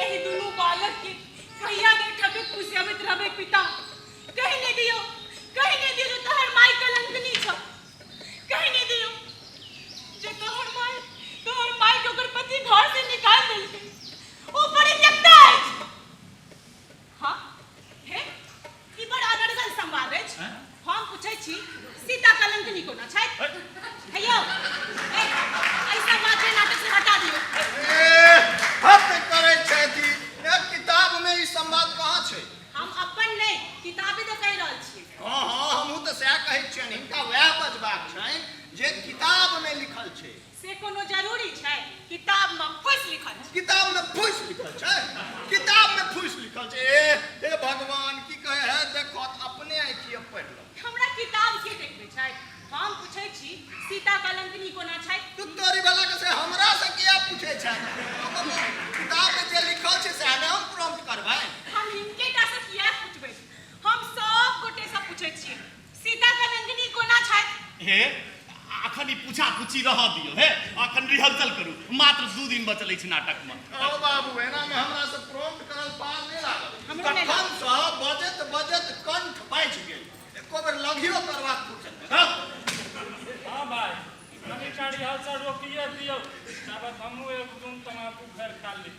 एहि दुनू बालक के कहिया धरि ठकैत फुसियाबैत रहबै पिता? कहि नहि दियौ, कहि नहि दियौ जे तोहर माय कलंकनी छौ। कहि नहि दियौ जे तोहर माय के ओकर पति घर से निकालि देलकै। ओ परित्यक्ता अछि। हाँ हे, ई बड़ अनर्गल संवाद अछि। हम पूछै छी सीता कलंकनी कोना छथि? हे यौ, ए, एहि संवाद के नाटक से हटा दियौ। ए, हद करै छथि। ए, किताब में ई संवाद कहाँ छै? हम अपन नहि, हे अखन ई पूछा पूछी रह दियौ हे अखन रिहर्सल करू मात्र 2 दिन बचल अछि नाटकमे। ओ बाबू, एना मे हमरा से प्रॉम्प्ट करल पार नहि लागल। हमरो नहि। तखन सँ बजैत बजैत कंठ बाझि गेल, एको बेर लघियो करबाक फुर्सत नहि। हँ। हँ भाइ, कनिटा रिहर्सल रोकिए दियौ, ताबत हमहूँ एक दुम तमाकू भरि खा ली।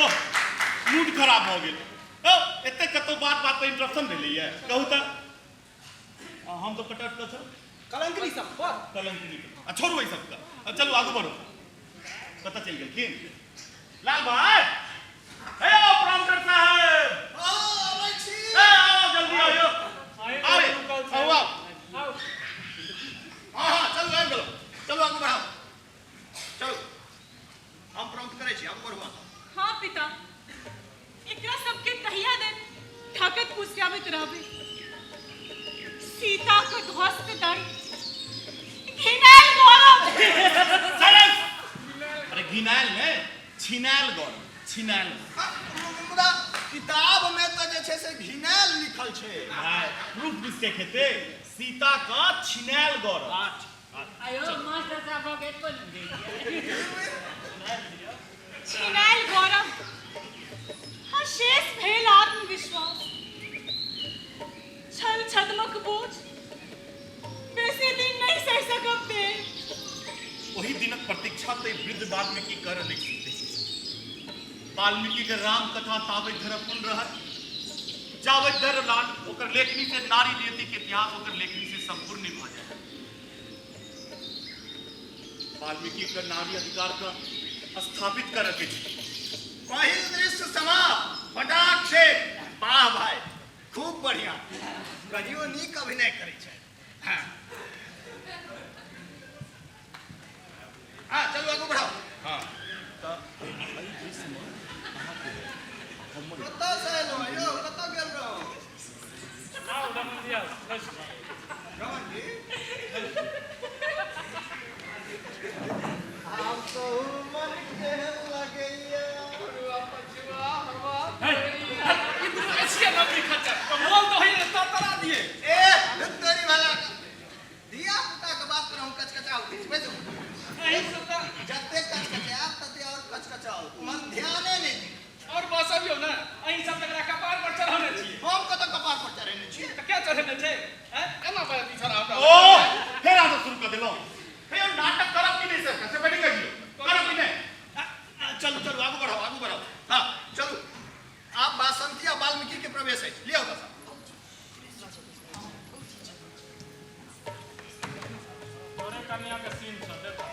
ओह, मूड खराब भऽ गेल हौ। एते कतौ बात बात पर इंटरप्शन भेलैए कहू तऽ? आ हम तऽ कटट कऽ छल कलंकनी सब पर कलंकनी पर। आ छोड़ू एहि सबके आ चलू आगू बढ़ू। कतऽ चलि गेलखिन लाल भाई? हे ओ प्रॉम्प्टर साहेब! हँ, अबै छी। हे आओ, जल्दी आओ यौ। अहीं आओ तऽ रुकल छै। आओ आओ। आउ। हँ हँ, चलू, आबि गेलहुँ। चलू, आगू बढ़ाउ। चलू, हम प्रॉम्प्ट करै छी, आगू बढ़ू अहाँ। हाँ पिता, एकरा सबके कहिया दे ठाकत पुछाबैत रहबै? सीता के ध्वस्त दर घिनायल गौरव। साइलेंस! अरे घिनायल ने, छिनायल गौरव, छिनायल। मुदा किताब मे तऽ जे छै से घिनायल लिखल छै। भाय, प्रूफ मिस्टेक हेतै। सीता का छिनायल गौरव। आयो मास्टर साहब के एतबो नहि दै छियै। छिनायल गौरव हाँ, शेष भेल आत्मविश्वास, छल छदमक बोझ बेसी दिन नहीं सह सकब देव। ओहि दिनक प्रतीक्षा तऽ ई वृद्ध वाल्मीकि कर रहल छी। वाल्मीकि के राम कथा ताबत धरि अपूर्ण रहत जाबत धरि लाल ओकर लेखनी से नारी नियति के इतिहास ओकर लेखनी से संपूर्ण नहि भऽ जाय। वाल्मीकि के नारी अधिकार के स्थापित करऽ के छै। पहिल दृश्य समाप्त। फटाक से। वाह भाई, खूब बढ़िया। कहियो नीक अभिनय करै छै। हाँ हाँ, चलू, आगू बढ़ाओ। हाँ, तऽ एहि दृश्यमे अहाँके हमर कतऽ से एलहुँ यौ? कतऽ गेल रहौ? आउ रमण जी, आउ, बैसू। रमन जी। आब कहू, मन केहन लगैया? हे, ई दुनू अछिए नवरी खच्चर मोल तो होइए तरतरा दिए। ए तोरी भला, धिया पुता के बात पर हम कचकचा उठै छी। बैसू। एहि सब तऽ जते कचकचायब तते और कचकचाओ, मन ध्याने नहि दी। और बस अबियौ ने, अहीं सब तकरा कपार पर चढ़ौने छियै। हम कतऽ कपार पर चढ़ेने छियै? तऽ के चढ़ेने छै? हैं, एना बाजत ई छोड़ा हमरा? ओ फेर अहाँ सब शुरू कऽ देलहुँ। हे यौ, नाटक करब कि नहि सर, से पहिले कहियौ, करब कि नहि? आ, चलू चलू, आगू बढ़ाओ, आगू बढ़ाओ। हाँ चलू, आब बासंती आ वाल्मीकि के प्रवेश अछि। लिअ ओतऽ सँ। तोरे कनिया के सीन छौ, देखो।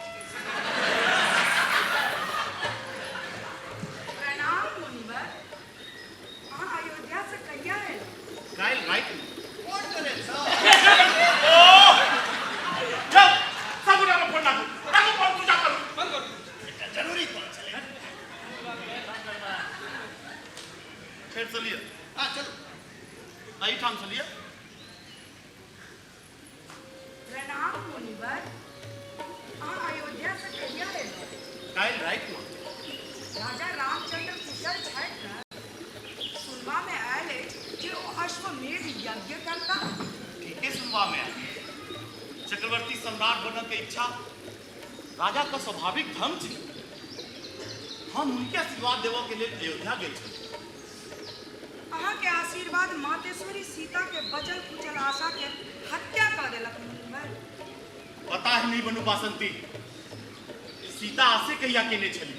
प्रणाम मुनिवर, अहाँ अयोध्या से कहिया एलहुँ? काल्हि रातिमे। कोन ट्रेन सँ? ओ जाउ, सब गोटा फोन राखू, राखू फोन, पूजा करू। बंद करू। एकटा जरूरी कॉल छलै। फेर से लिअ। हाँ चलू। एहिठाम से लिअ। प्रणाम मुनिवर, अहाँ अयोध्या से कहिया एलहुँ? काल्हि रातिमे। राजा रामचंद्र कुशल छथि ने? सुनबामे आयल अछि जे ओ अश्वमेध यज्ञ करता। ठीके सुनबामे आयल। चक्रवर्ती सम्राट बनऽ के इच्छा राजा के स्वाभाविक धर्म छै। हम हुनके आशीर्वाद देबऽ के लेल अयोध्या गेल छलहुँ। अहाँके आशीर्वाद मातेश्वरी सीता के बचल खुचल आशा के हत्या कऽ देलक मुनिवर। पता ही नहीं बनू बासंती, सीता आसे कहिया केने छली।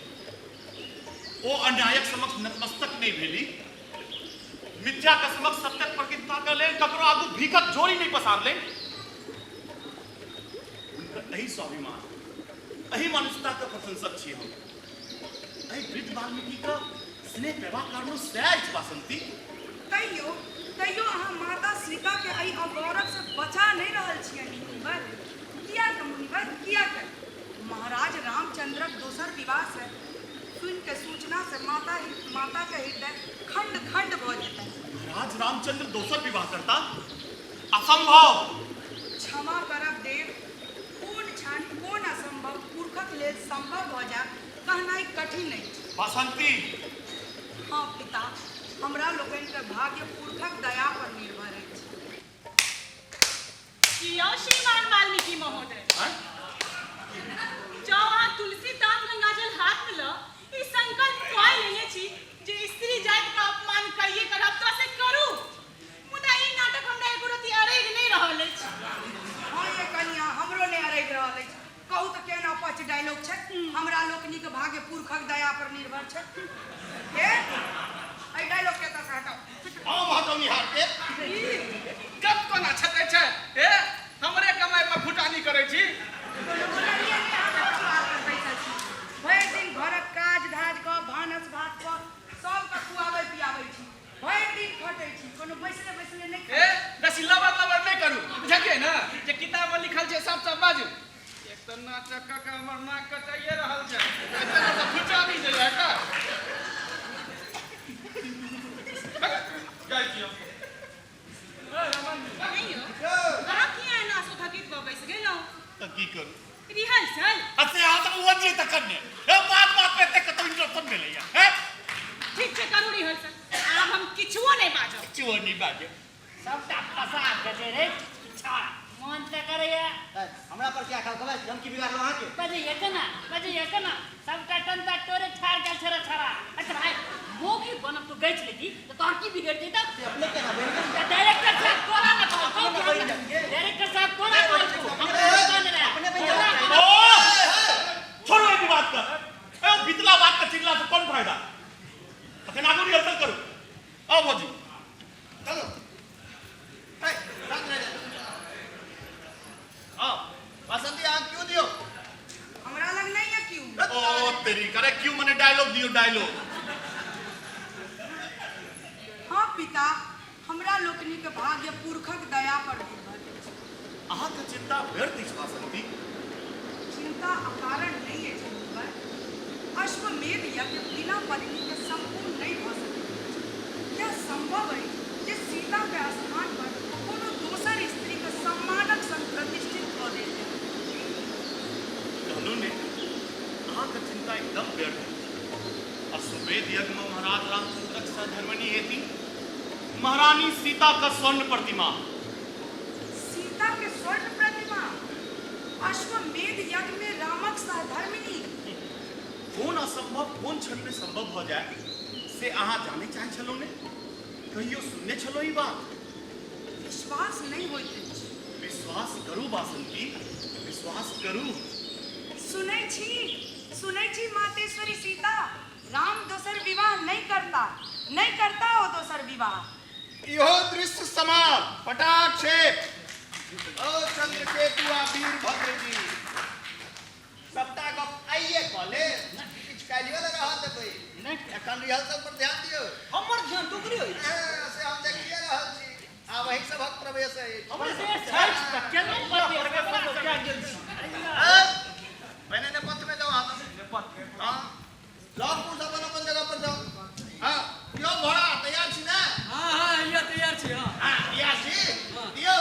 ओ अन्यायक समक्ष नतमस्तक नहि भेली, मिथ्या के समक्ष सत्यक प्रतिज्ञा के लेल ककरो आगू भीखक झोरी नहि पसारलनि। हुनकर एहि स्वाभिमान, एहि मनुष्यता के प्रशंसक छी हम। एहि वृद्ध वाल्मीकि के स्नेह पेबाक कारणो सएह अछि बासंती। तैयो तैयो अहाँ माता सीता के एहि अगौरव से बचा नहि रहल छियनि मुनिवर। किया के मुनिवर, किया के? महाराज रामचंद्रक दोसर विवाह से सुनि के सूचना से माता माता के हृदय खंड खंड भऽ जेतनि। महाराज रामचंद्र दोसर विवाह करता? असंभव। क्षमा करब देव, कोन क्षण कोन असंभव पुरखक लेल संभव भऽ जायत कहनाइ कठिन अछि। बासंती। हँ पिता, हमरा लोकनिक भाग्य पुरखक दया पर निर्भर अछि। की यौ श्रीमान वाल्मीकि महोदय, जँ अहाँ तुलसी दान गंगाजल हाथ में ल ई संकल्प कऽ लेने छी जे स्त्री जाति के अपमान कइए करब तऽ से करू, मुदा ई नाटक हमरा एको रत्ती अड़ैग नहि रहल अछि। हँ ये कनिया, हमरो नहि अड़ैग रहल अछि। कहू तऽ केहन अपच डायलॉग छै। हमरा लोकनिक भाग्य पुरखक दया पर निर्भर छै। हे, एहि डायलॉग के एतऽ से हटाउ। हम हटौनिहार के गप कोना छकै छै? हे, हमरे कमाइ पर फुटानी करै छी? कोनो बोललियै नहि, अहाँ पछुआर पर बैसल छी। भरि दिन घरक काज धाज कऽ, भानस भात कऽ, सबके खुआबै पियाबै छी। भरि दिन खटै छी, कोनो बैसले बैसले नहि ए खाइ छी। बेसी लबर लबर नहि करू, बुझलियै ने? जे किताब मे लिखल छै सब सब बाजू। एक तऽ नाटक कऽ के हमर नाक कटाइए रहल छै, एते तऽ फुटानी दैया का जाइ छी हम। नहि यौ, अहाँ किया एना असोथकित भऽ बैस गेलहुँ? तऽ की करू? रिहर्सल। से अहाँ सब वजिए तखन ने। हे, बात बात पे एते कतौ इंटरप्शन भेलैया हे? ठीक छै, करू रिहर्सल। आब हम किछुओ नहि बाजब। किछुओ नहि बाजब। सबटा फसा गजे रे छाड़ा मन तऽ करैया। हमरा पर क्या खाओ कहबै, हम की बिगाड़लहुँ अहाँके? बजैया केना, बजैया केना? सबटा टंटा तोरे ठाड़ गेल छेरा छाड़ा। अच्छा भाई, मोगी बनब तू गैछ लेती तऽ तोहर की बिगड़ जैतौ? से अपने केना बनि गेल? डायरेक्टर साहब तोरा ने कहलकौ? अपने बनि गेल। डायरेक्टर साहब तोरा कहलकौ? हम तोरा कहने रहे। अपने बनि तोरा गेल। कहलकौ। ओ छोड़ो एहि बात का। ए बितला बात का चिल्ला से कौन फायदा? अखन आगू रिहर्सल करू। आओ भौजी। चलो। ए, शांत रह जा। आओ, वासंती अहाँ क्यों दियो? हमरा लग नहि यऽ क्यू। ओ तेरी करे क्यों मने डायलॉग दियो डायलॉग। हँ पिता, हमरा लोकनिक भाग्य पुरखक दया पर निर्भर अछि। अहाँके चिंता व्यर्थ अछि वासंती। चिंता अकारण नहि अछि मुनिवर। अश्वमेध यज्ञ बिना पत्नी के संपूर्ण नहि भऽ सकैत अछि। यैह संभव अछि जे सीता के स्थान पर कोनो दोसर स्त्री के सम्मानक संग प्रतिष्ठित कऽ देल जाय। कहलहुँ ने, अहाँके चिंता एकदम व्यर्थ अछि। अश्वमेध यज्ञ मे महाराज रामचंद्रक सहधर्मिणी हेती महारानी सीता क स्वर्ण प्रतिमा। सीता के स्वर्ण प्रतिमा? अश्वमेध यज्ञ मे रामक सहधर्मिणी? कोन असंभव कोन क्षण मे संभव भ जाय से अहाँ जानै चाहै छलहुँ ने? कहियो सुनने छलहुँ ई बात? विश्वास नहि होइत अछि। विश्वास करू बासंती, विश्वास करू। सुनै छी, सुनै छी मातेश्वरी सीता, राम दोसर विवाह नहि करता, नहि करता ओ दोसर विवाह। इहो दृश्य समाप्त। पटाक्षेप। ओ चंद्रकेतु आ वीरभद्र जी, सबटा गप आइए कऽ लेब, किछु काल्हियो ने रहऽ देबै। एखन रिहर्सल पर ध्यान दियौ। हमर ध्यान तऽ ओकरे अछि। हँ, से हम देखिए रहल छी। आब अहीं सभक प्रवेश अछि। प्रवेश अछि तऽ केना प्रवेश? कए गेल छी? ए, पहिने नेपथ्य में जाउ अहाँ सब। हँ, सब पुरुष अपन अपन जगह पर जाउ। हँ, यौ घोड़ा तैयार छी ने? हाँ हाँ हैया तैयार छी। हाँ हँ, तैयार छी? दियौ।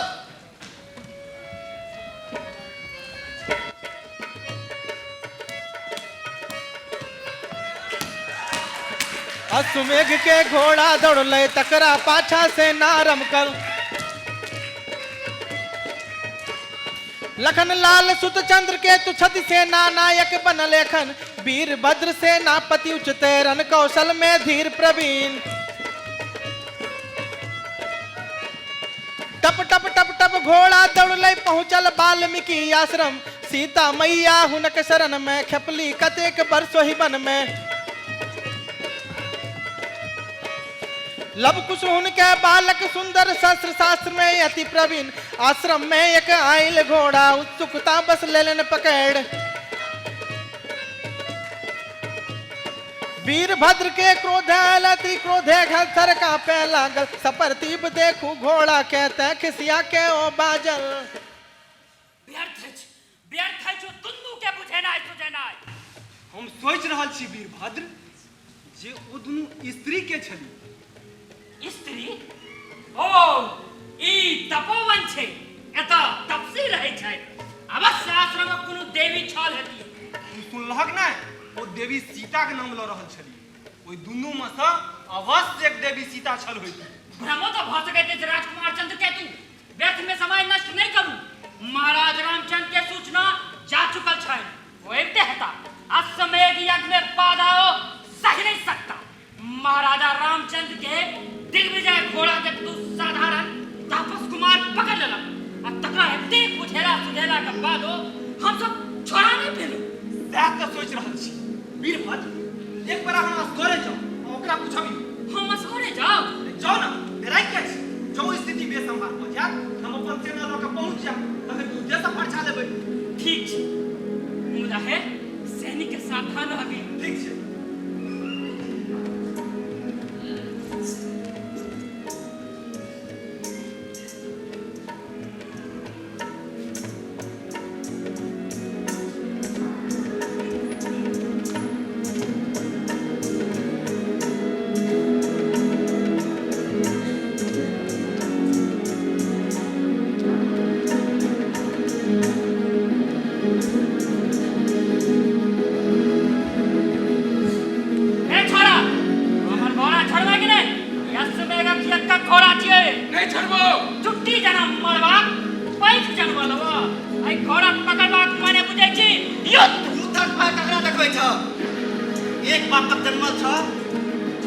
अश्वमेघ के घोड़ा दौड़लै तकरा पाछा से नारमकल। लखन लाल सुत चंद्र के तु छति सेना नायक बनल एखन। वीरभद्र सेनापति उचते रण कौशल में धीर प्रवीण। टप टप टप टप घोड़ा दौड़लै पहुँचल वाल्मीकि आश्रम। सीता मैया हुनक शरण में खेपली कतेक वर्ष ओहि वन में। लव कुश हुनके बालक सुंदर शस्त्र शास्त्र में अति प्रवीण। आश्रम में एक आयल घोड़ा उत्सुकता बस लेलन पकड़। वीरभद्र के क्रोध आयल अति क्रोधे घसर कांपे लागल। सपरतीब देखू घोड़ा के तै खिसिया के ओ बाजल। व्यर्थ अछि, व्यर्थ अछि ओ दुनू के बुझेनाइ सुझेनाइ। हम सोचि रहल छी वीरभद्र जे ओ दुनू स्त्री के छली। स्त्री? ओ ई तपोवन छै, एतऽ तपसी रहै छथि। अवश्य आश्रमक कोनो देवी छल हेती। तू सुनलहक नहि? ओ देवी सीताक नाम लऽ रहल छली। ओहि दुनूमे सँ अवश्य एक देवी सीता छल होइती। भ्रमो तऽ भऽ सकैत अछि राजकुमार चंद्रकेतु। व्यर्थ में समय नष्ट नहि करू। महाराज रामचंद्र के सूचना जा चुकल छनि, ओ अबिते हेता। अश्वमेघ यज्ञ में बाधा ओ सहि नहीं सकता। महाराजा रामचंद्र के दिग्विजय घोड़ा के तू साधारण तापस कुमार पकड़ लेलक आ तकरा एतेक बुझेला सुझेला के बादो हम सब छोड़ा नहीं पेलू। सएह तऽ सोचि रहल छी वीरभद्र, एक बेर अहाँ असगरे जाउ आ ओकरा पुछबियौ। हम असगरे जाउ? जाउ ने, डेराइ किया छी? जँ स्थिति बेसम्हार भऽ जायत, हम अपन सेना लऽ कऽ पहुँच जायब, तखन युद्धेसँ फरछा लेबै। ठीक छै, मुदा हे सैनिक के सावधान रहबी। ठीक छै। ए छोड़ा, हमर घोड़ा छोड़बै कि नहि? अश्वमेघक यज्ञक घोड़ा छियै। नहि छोड़बो। चुट्टी जना मरबाक पैघ जन्म लेबो। एहि घोड़ा पकड़बाक माने बुझै छी युद्ध। युद्धक भय ककरा देखबै छ? एक बापक जन्मल छ,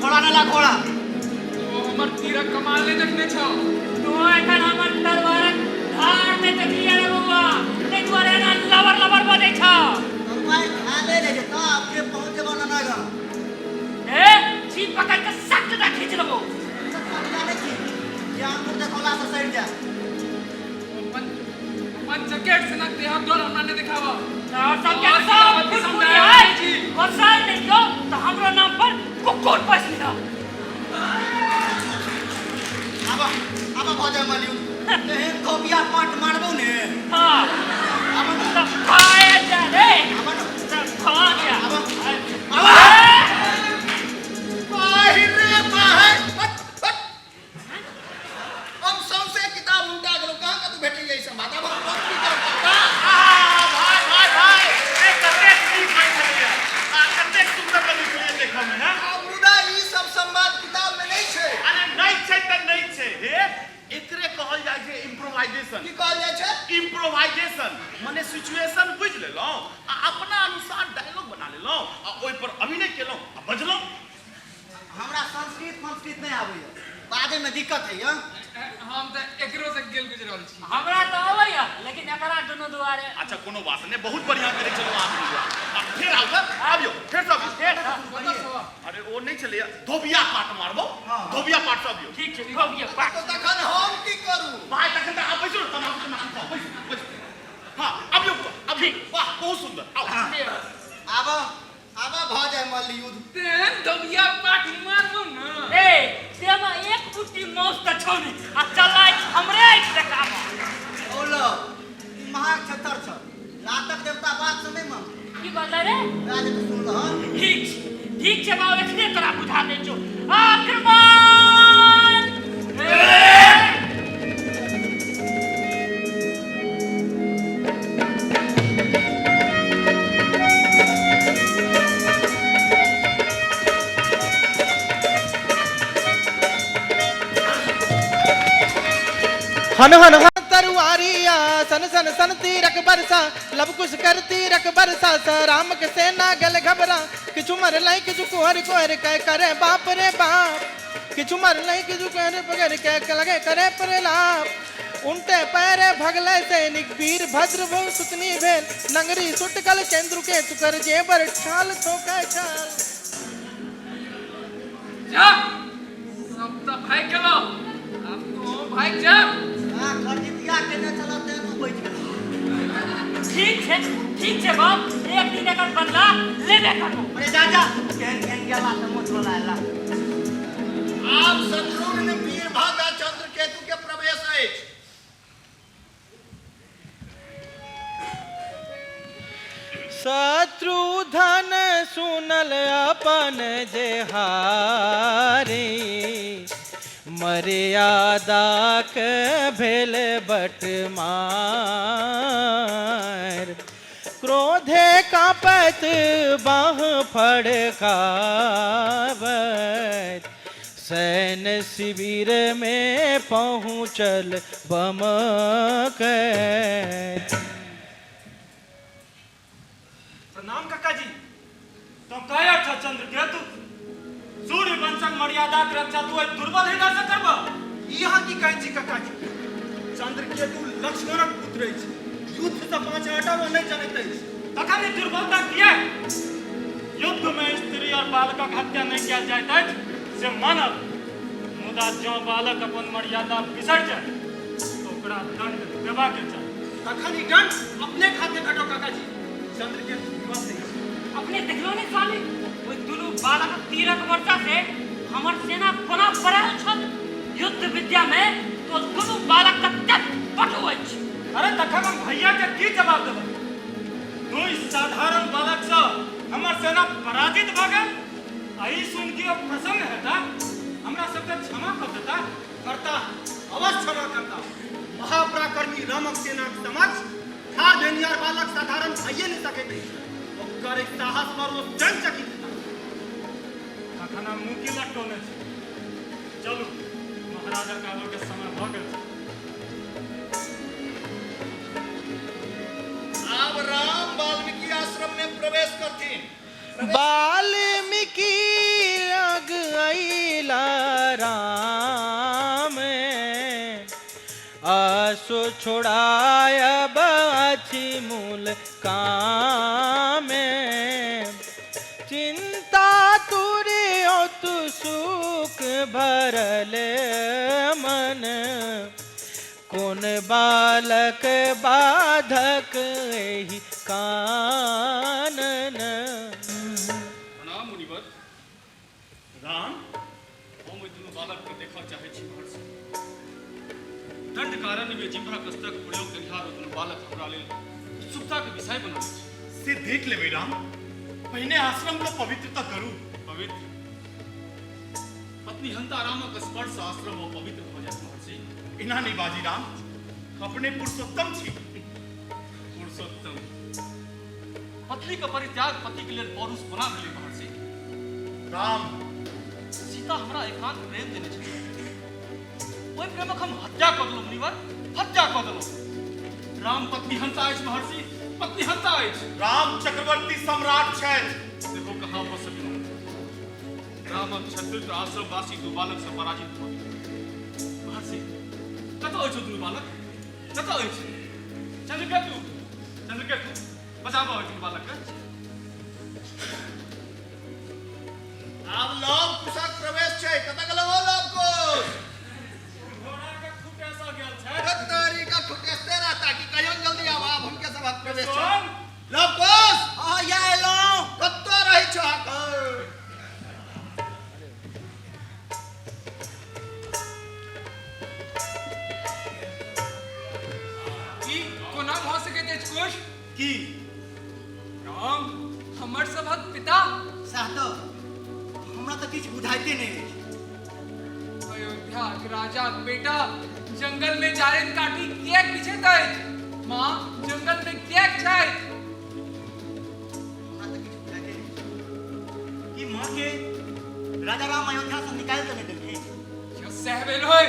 छोड़ा नेला घोड़ा। ओ हमर तीरक कमाल नहि देखने छौ। तू एखन हमर तलवारक धार नहि देखलियै रे बौआ, ताहि दुआरे एना लबर लबर बजै छौ। तरुआरि खाले रहि जेतौ, अपने पहुँच जेबौ ननगम। ए, जीभ पकड़ के सख्त दऽ खींच लेबौ। पटिया नहि छी जे आंगुर देखौला से सड़ि जाय। अपन अपन जैकेट सनक देहक डर हमरा नहि देखाबऽ। और सबके और सब खिलावत फुटफुटी समुदाय है छी। गोसाई नहीं दियो तो हमरो नाम पर कुकुर पोस लियो। आब आब भऽ जाय मलियु, एहन धोबिया पाट मारबौ ने। हाँ। आब ने। तो खाए जा रे। आब ने। तो खा जा। आब। आब। बाहिर रे बाहर। हट, हट। हम सौंसे किताब उल्टा गेलहुँ, कहाँ कतहु भेटैए ई संवाद? आब हम की करब? भाय भाय भाय, ए कतेक नीक होइ छलैया आ कतेक सुन्दर लगै छलैया देखऽ मे। हैं आ मुदा ई सब संवाद किताब में नहि छै। अरे नहि छै तऽ नहि छै। हे, एकरे कहल जाइ छै इम्प्रोवाइजेशन। की कहल जाइ छै? इम्प्रोवाइजेशन मने सिचुएशन बुझि लेलहुँ आ अपना अनुसार डायलॉग बना लेलहुँ आ ओहि पर अभिनय केलहुँ आ बजलहुँ। हमरा संस्कृत संस्कृत नहि आबैया, बाजैमे दिक्कत होइया। हम तऽ एकरो से गेल गुजरल छी। हमरा तऽ अबैया, लेकिन एकरा दुनू दुआरे। अच्छा कोनो बात नहि, बहुत बढ़िया करै छलहुँ अहाँ दुनू। आ फेर आउ तऽ आबियौ, फेर से आबियौ। फेर से। अरे ओ नहि छलैया धोबिया पाट मारबौ, धोबिया पाट से आबियौ। ठीक छै, धोबिया पाट। तऽ तखन हम की करू? भाय तखन तऽ आब बैसू ने, तमाकू तमाकू खाउ, बैसू बैसू। हाँ आबियौ आबियौ। वाह बहुत सुंदर, आउ। आब आब भऽ जाय मल्ल युद्ध। तेहन धोबिया पाट मारबौ ने। ए तेमा एक बुट्टी मौस तऽ छौ ने आ चलाइ हमरे अछि देखाबऽ। औ ल, ई महाग छत्तर छल, लातक देवता बात से नहि मानतौ। की कहलै रे? वएह जे तू सुनलहक। ठीक छै, ठीक छै बाबू, एखने तोरा बुझा दै छौ। आक्रमण! हन हन हन तरुआरिया, सन सन सन तीरक बरसा, लब कुश कर तीरक बरसा, स राम के सेना गल घबरा, किछु मरलै किछु कुहर कुहर कह करे बाप रे बाप, किछु मरलै किछु कुहर पकड़ के लगे करे प्रलाप, उनटे पैरे भगले सैनिक वीर भद्र भो सुतनी भेल, नंगरी सुटकल चंद्र के तुकर जेबर छाल ठोके छाल। जा, सब तऽ भागि गेलो, आब तू भागि जा। हाँ, खरजितिया केने छलह तें तू बचि गेलह। ठीक छै, ठीक छै बाप, एक दिन एकर बदला लेबे करबो। अरे जा जा, केहन केहन गेला तऽ मोछ वाला एला। आब शत्रुघ्न वीरभद्र आ चंद्रकेतु के प्रवेश अछि। शत्रुधन सुनल अपन जे हारी, मर्यादाक भेल बटमार, क्रोधे काँपैत बाँह फड़काबैत, सैन्य शिविर में पहुँचल बमकैत। प्रणाम काका जी। तो काया छ चंद्रकेतु, सूर्य वंशक मर्यादाक रक्षा तू एहि दुर्बल हृदय से करबह? ई अहाँ की कहै छी काका जी? चंद्रकेतु लक्ष्मणक पुत्र अछि, युद्ध से पाँच आटा ओ नहि जनैत अछि। तखन ई दुर्बलता किएक? युद्ध में स्त्री और बालकक हत्या नहि कयल जाइत अछि से मानब, मुदा जँ बालक अपन मर्यादा बिसरि जाय तऽ ओकरा दंड देबाक चाही। तखन ई दंड अपने हाथे भेटो काका जी। चंद्रकेतु विवश अछि। अपने देखलो नहि स्वामी, ओहि दुनू बालकक तीरक वर्षा से हमर सेना कोना पड़ायल छल। युद्ध विद्या में तो दुनू बालक कतेक पटु अछि। अरे तखन हम भैया के की जवाब देबै? दुइ साधारण बालक सँ हमर सेना पराजित भऽ गेल आ ई सुनि के ओ प्रसन्न हेता, हमरा सबके क्षमा कऽ देता? करता, अवश्य क्षमा करता। महापराक्रमी रामक सेनाक समक्ष ठाढ़ भेनिहार बालक साधारण भइए नहि सकैत अछि। ओकर एहि साहस पर ओ स्वयं चकित हेता। तखन हम मुँह की लटकौने छी? चलू, महाराजाक आबऽ के समय भऽ गेल छै। आब राम वाल्मीकि आश्रम में प्रवेश करथिन। वाल्मीकि लग अइला राम, आसो छोड़ायब अछि मूल काम। चिंता तुरियो तु सुख भरल मन, कोन बालक बाधक एहि कानन। प्रणाम मुनिवर। राम, हम ओहि दुनू बालक के देखऽ चाहै छी महर्षि। दंड कारण में जिम्भक अस्त्रक प्रयोग केनिहार ओ दुनू बालक हमरा लेल उत्सुकताक विषय बनल अछि। से देख लेबै राम, पहिने आश्रम के पवित्र तऽ करू। पवित्र? पत्नी हंता रामक स्पर्श आश्रम अपवित्र भऽ जायत महर्षि। एना नहि बाजी राम, अपने पुरुषोत्तम छी। पुरुषोत्तम? पत्नी के परित्याग पति के लेल पौरुष कोना भेलै महर्षि? राम, सीता हमरा एकांत प्रेम देने छथि, ओहि प्रेमक हम हत्या कऽ देलहुँ मुनिवर, हत्या कऽ देलहुँ। राम पत्नी हंता अछि महर्षि, पत्नी हंता अछि। राम चक्रवर्ती सम्राट छथि। सेहो कहाँ भऽ सकलहुँ? रामक क्षत्रिय आश्रमवासी दू बालक से पराजित भऽ गेल। महर्षि, कतऽ अछि ओ दुनू बालक, कतऽ अछि? चंद्रकेतु, चंद्रकेतु, बचाबऽ ओहि दुनू बालक के। आब लव कुशक प्रवेश छै। कतऽ गेलौ ओ लव कुश? घोड़ा के खुटेसा गेल छै। तोरी का खुटेसते रहता कि कहियो न जल्दी आब। आब हुनके सभक प्रवेश छै। सोन। लव कुश। हाँ, या एलहुँ। कतऽ रहै छौ अहाँ? ई कोना भऽ सकैत अछि कुश? की? राम हमर सभक पिता। सएह तऽ, हमरा तऽ किछु बुझाइते नहि अछि। अयोध्याक राजाक बेटा जंगल में जारनि काठी किएक बिछैत अछि? माँ जंगल में किएक छथि? हमरा तऽ किछु बुझाइते नहि अछि। की माँ के राजा राम अयोध्या से निकालि तऽ नहि देलखिन? जँ सएह भेल होय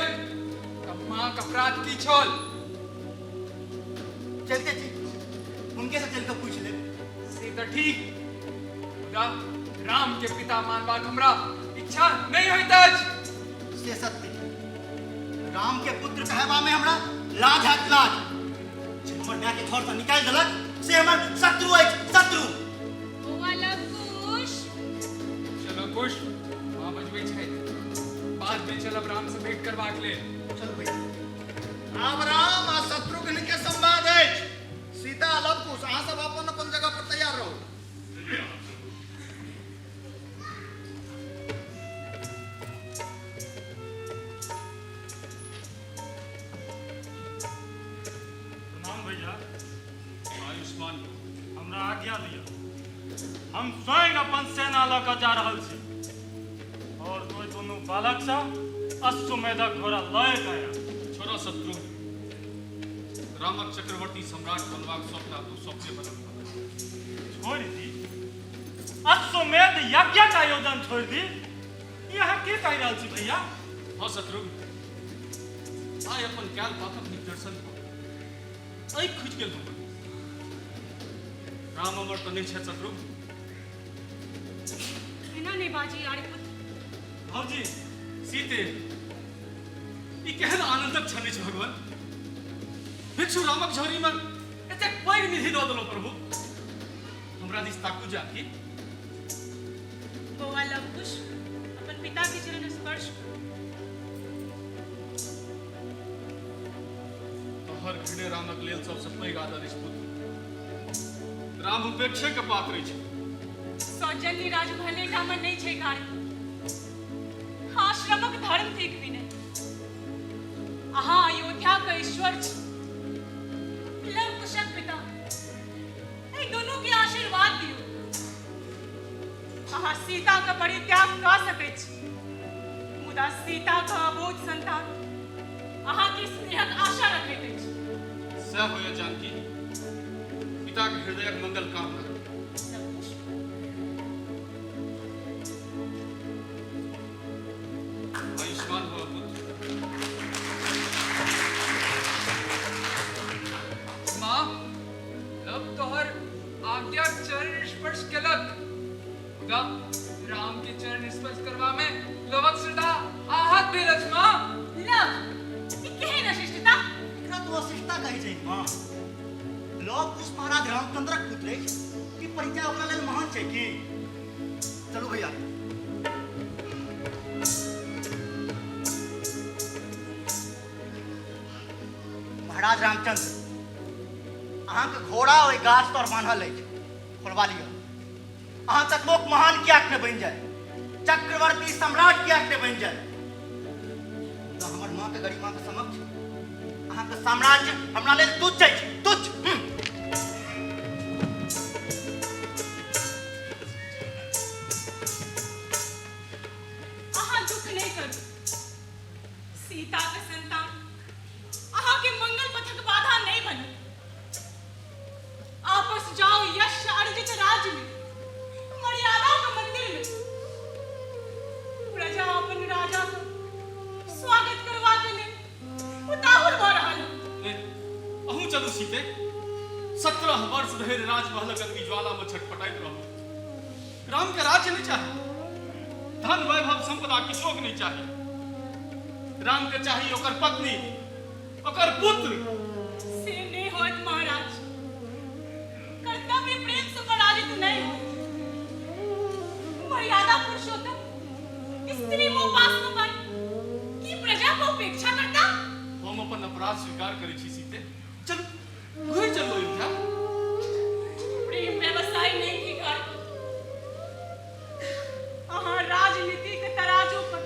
तऽ माँक अपराध की छल? चलते छी, हुनके से चलि कऽ पूछि लेब। से तऽ ठीक, मुदा राम के पिता मानबाक हमरा इच्छा नहि होइत अछि। से सत्य, राम के पुत्र कहबा में हमरा लाज हैत, लाज। जे हमर माय के घर से निकालि देलक से हमर शत्रु अछि, शत्रु। बौआ लवकुश। चलो कुश, माँ बजबै छथि, बाद में चलब राम से भेंट करबाक लेल। चलू भैया। आब राम आ शत्रुघ्न के संवाद अछि। सीता आ लवकुश, अहाँ सब अपन अपन जगह पर तैयार रहू। प्रणाम भैया। आयुष्मान भव। हमरा आज्ञा दिअ, हम स्वयं अपन सेना लऽ कऽ जा रहल छी और ओहि दुनू बालकसँ अश्वमेधक घोड़ा लए कऽ आयब। छोड़ो शत्रुघ्न, रामक चक्रवर्ती सम्राट बनबाक स्वप्न आब तू स्वप्ने बनल रहल। छोड़ि दी अश्वमेध यज्ञक आयोजन, छोड़ि दी? ई अहाँ के कहि रहल छी भैया? हँ शत्रुघ्न, आइ अपन कयल पापक निदर्शन भऽ आँखि खुजि गेल हमर। राम अमर तऽ नहि छथि शत्रुघ्न। एना नहि बाजी आर्यपुत्र। भौजी सीते, ई केहन आनंदक क्षण अछि भगवान। भिक्षु रामक झोरीमे एतेक पैघ निधि दऽ देलहुँ प्रभु। हमरा दिस ताकू जानकी। बौआ लवकुश, अपन पिता के चरण स्पर्श करू। तोहर घृणे रामक लेल सबसँ पैघ आदर अछि पुत्र। राम उपेक्षे के पात्र अछि। सौजन्य राजमहले टा मे नहि छै कार्य। आश्रमक धर्म थिक विनय। अहाँ अयोध्या के ईश्वर छी। लव कुशक पिता, एहि दुनू के आशीर्वाद दियौ। अहाँ सीता के परित्याग कऽ सकैत छी, मुदा सीता के अबोध संतान अहाँ के स्नेहक आशा रखैत अछि। सएह होइए जानकी, पिताक हृदयक मंगल कामना। आयुष्मान भव पुत्र। माँ, लव तोहर आज्ञा चरण स्पर्श केलक, मुदा राम के चरण स्पर्श करबा में लवक श्रद्धा आहत भेल अछि माँ। लव, ई केहन अशिष्टता? एकरा तो अशिष्टता कहै छै माँ। लव कुश महाराज रामचंद्रक पुत्र अछि, ई परिचय ओकरा लेल महान छै की? चलू भैया। महाराज रामचंद्र, अहाँके घोड़ा ओहि गाछ तर बान्हल अछि, खोलवा लिअ। अहाँ कतबोक महान किएक ने बनि जाय, चक्रवर्ती सम्राट किएक ने बनि जाय, मुदा हमर माँके गरिमाके समक्ष अहाँके साम्राज्य हमरा लेल तुच्छ अछि, तुच्छ। अहाँ दुख नहि करू। सीताक संतान अहाँके मंगल पथक बाधा नहि बनत। आपस जाओ यश अर्जित राज्य में, मर्यादा के मंदिर में। प्रजा अपन राजा के स्वागत करवा के लेल उताहुल भऽ रहल है। ए, अहूँ चलू सीते। 17 वर्ष धरि राजमहलक अग्नि ज्वाला में छटपटाइत रहू। राम के राज्य नहीं चाही, धन वैभव संपदा किछोक नहीं चाही। राम के चाही ओकर पत्नी, ओकर पुत्र। से नहीं होत महाराज, कर्तव्य प्रेम से पराजित नहीं होत। मर्यादा पुरुषोत्तम स्त्री मोह पास न पाई की प्रजा को उपेक्षा करता। हम अपन अपराध स्वीकार करै छी सीते। चलू घुरि चलू अयोध्या। प्रेम व्यवसाय नहीं की घर। अहाँ राजनीति के तराजू पर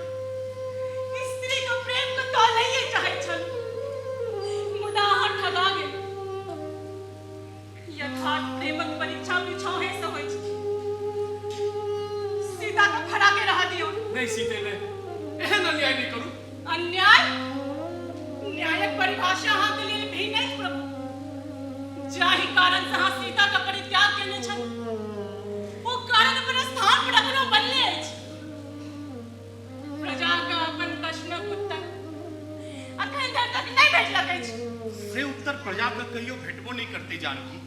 स्त्री के प्रेम के तौलैये चाहैत छलहुँ, मुदा अहाँ ठगा गेल। यथार्थ प्रेमक परीक्षा बिछौहे से होइ छै। सीता के फराके रह दियौ। नहीं सीते नहीं, एहन अन्याय नहीं करू। अन्याय? न्यायक परिभाषा अहाँके लेल भिन्न अछि प्रभु। जाहि कारण से अहाँ सीता के परित्याग केने छलहुँ, ओ कारण अपन स्थान पर अखनो बनले अछि। प्रजा के अपन प्रश्नक उत्तर अखन धरि तक नहि भेटलक अछि। से उत्तर प्रजा के कहियो भेटबो नहि करतै जानकी।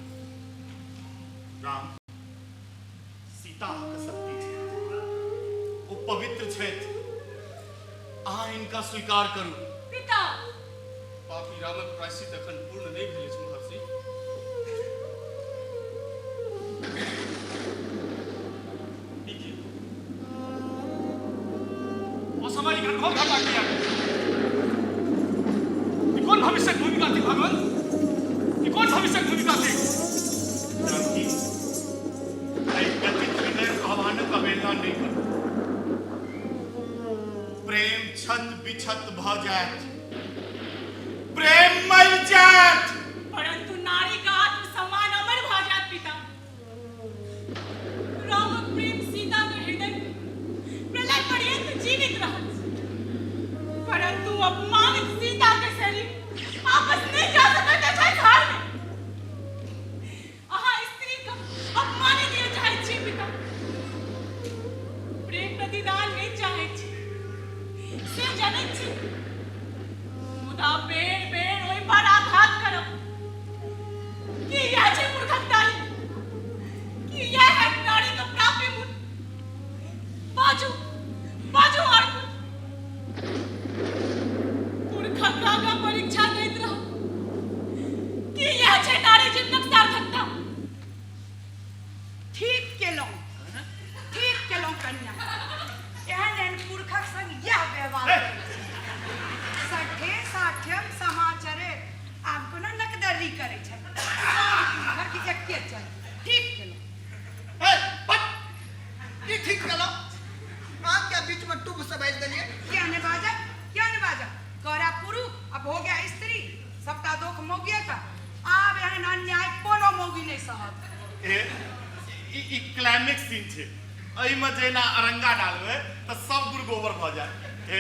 राम, सीता अहाँके शक्ति छथि, ओ पवित्र छथि, अहाँ हिनका स्वीकार करू। पिता, पापी रामक प्रायश्चित एखन पूर्ण नहि भेल अछि महर्षि। ई की? असमय घनघोर घटा किया? ई कोन भविष्यक भूमिका थिक भगवान? ई कोन भविष्यक भूमिका थिक? जानकी, एहि व्यथित हृदयक आह्वानक अवहेलना नहि करू। प्रेम छत बिछत भऽ जायत, प्रेम मरि जायत। परंतु नारी का आत्मसम्मान अमर भऽ जायत पिता। रामक प्रेम सीता के हृदय में प्रलय पर्यंत जीवित रहत, परंतु अपमानित सीता के शरीर आपस नहीं जा सकत अछि घर में। अहाँ स्त्री के अपमानित दिए चाहैत छी पिता, प्रेम प्रतिदान नहीं चाहैत छी। आ भऽ गया स्त्री सबटा दोख मौगिए के। आब एहन अन्याय कोनो मौगी नहि सहत। ए ई ई क्लाइमेक्स सीन छै, एहिमे जेना अरंगा डालबै तऽ सब गुड़ गोबर भऽ जायत। हे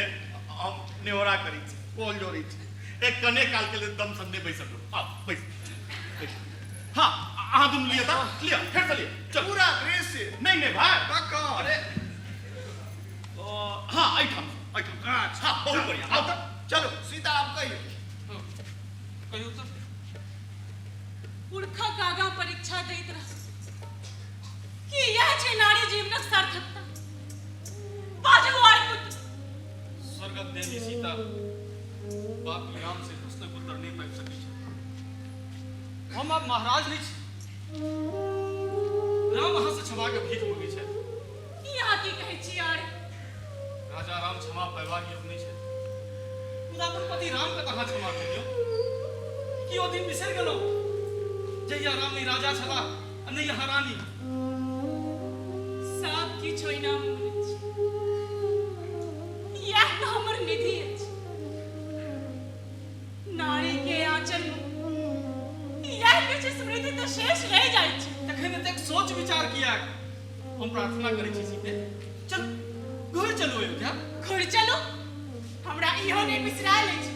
हम नेहोरा करै छी, कोल जोड़ै छी, एक कने काल के लेल दम संदे बैसल रहू। आउ बैस बैस। हाँ अहाँ दुनू लिअ तऽ लिअ, फेर से लिअ, चलू। पूरा दृश्य नहीं नहीं भाई तखन अरे हाँ एहिठाम एहिठाम। अच्छा हाँ बहुत बढ़िया। आउ तऽ चलू सीता, आब कहियौ। कहियौ तऽ। पुरखक आगाँ परीक्षा दैत रह कि इएह छै नारी जीवनक सार्थकता? बाजू आर पुत्र। स्वर्गक देवी सीता बापी राम से प्रश्नक उत्तर नहि पाबि सकै छै। हम आब महाराज नहि छी। राम अहाँ से क्षमा के भीख मंगै छथि। ई अहाँ की कहै छी आर? राजा राम क्षमा पायबाक योग्य नहि छथि, मुदा अपन पति राम के तऽ अहाँ क्षमा करियौ। की ओ दिन बिसरि गेलहुँ जहिया राम नहि राजा छलाह आ नहि अहाँ रानी? सब किछु ओहिना मोन अछि। इएह तऽ हमर निधि अछि। नारी के आंचल मे इएह किछु स्मृति तऽ शेष रहि जाइत छै। तखन एतेक सोच विचार किएक? हम प्रार्थना करै छी सीते, चल घुरि चलू अयोध्या। घुरि चलू? हमरा इहो नहि बिसरायल अछि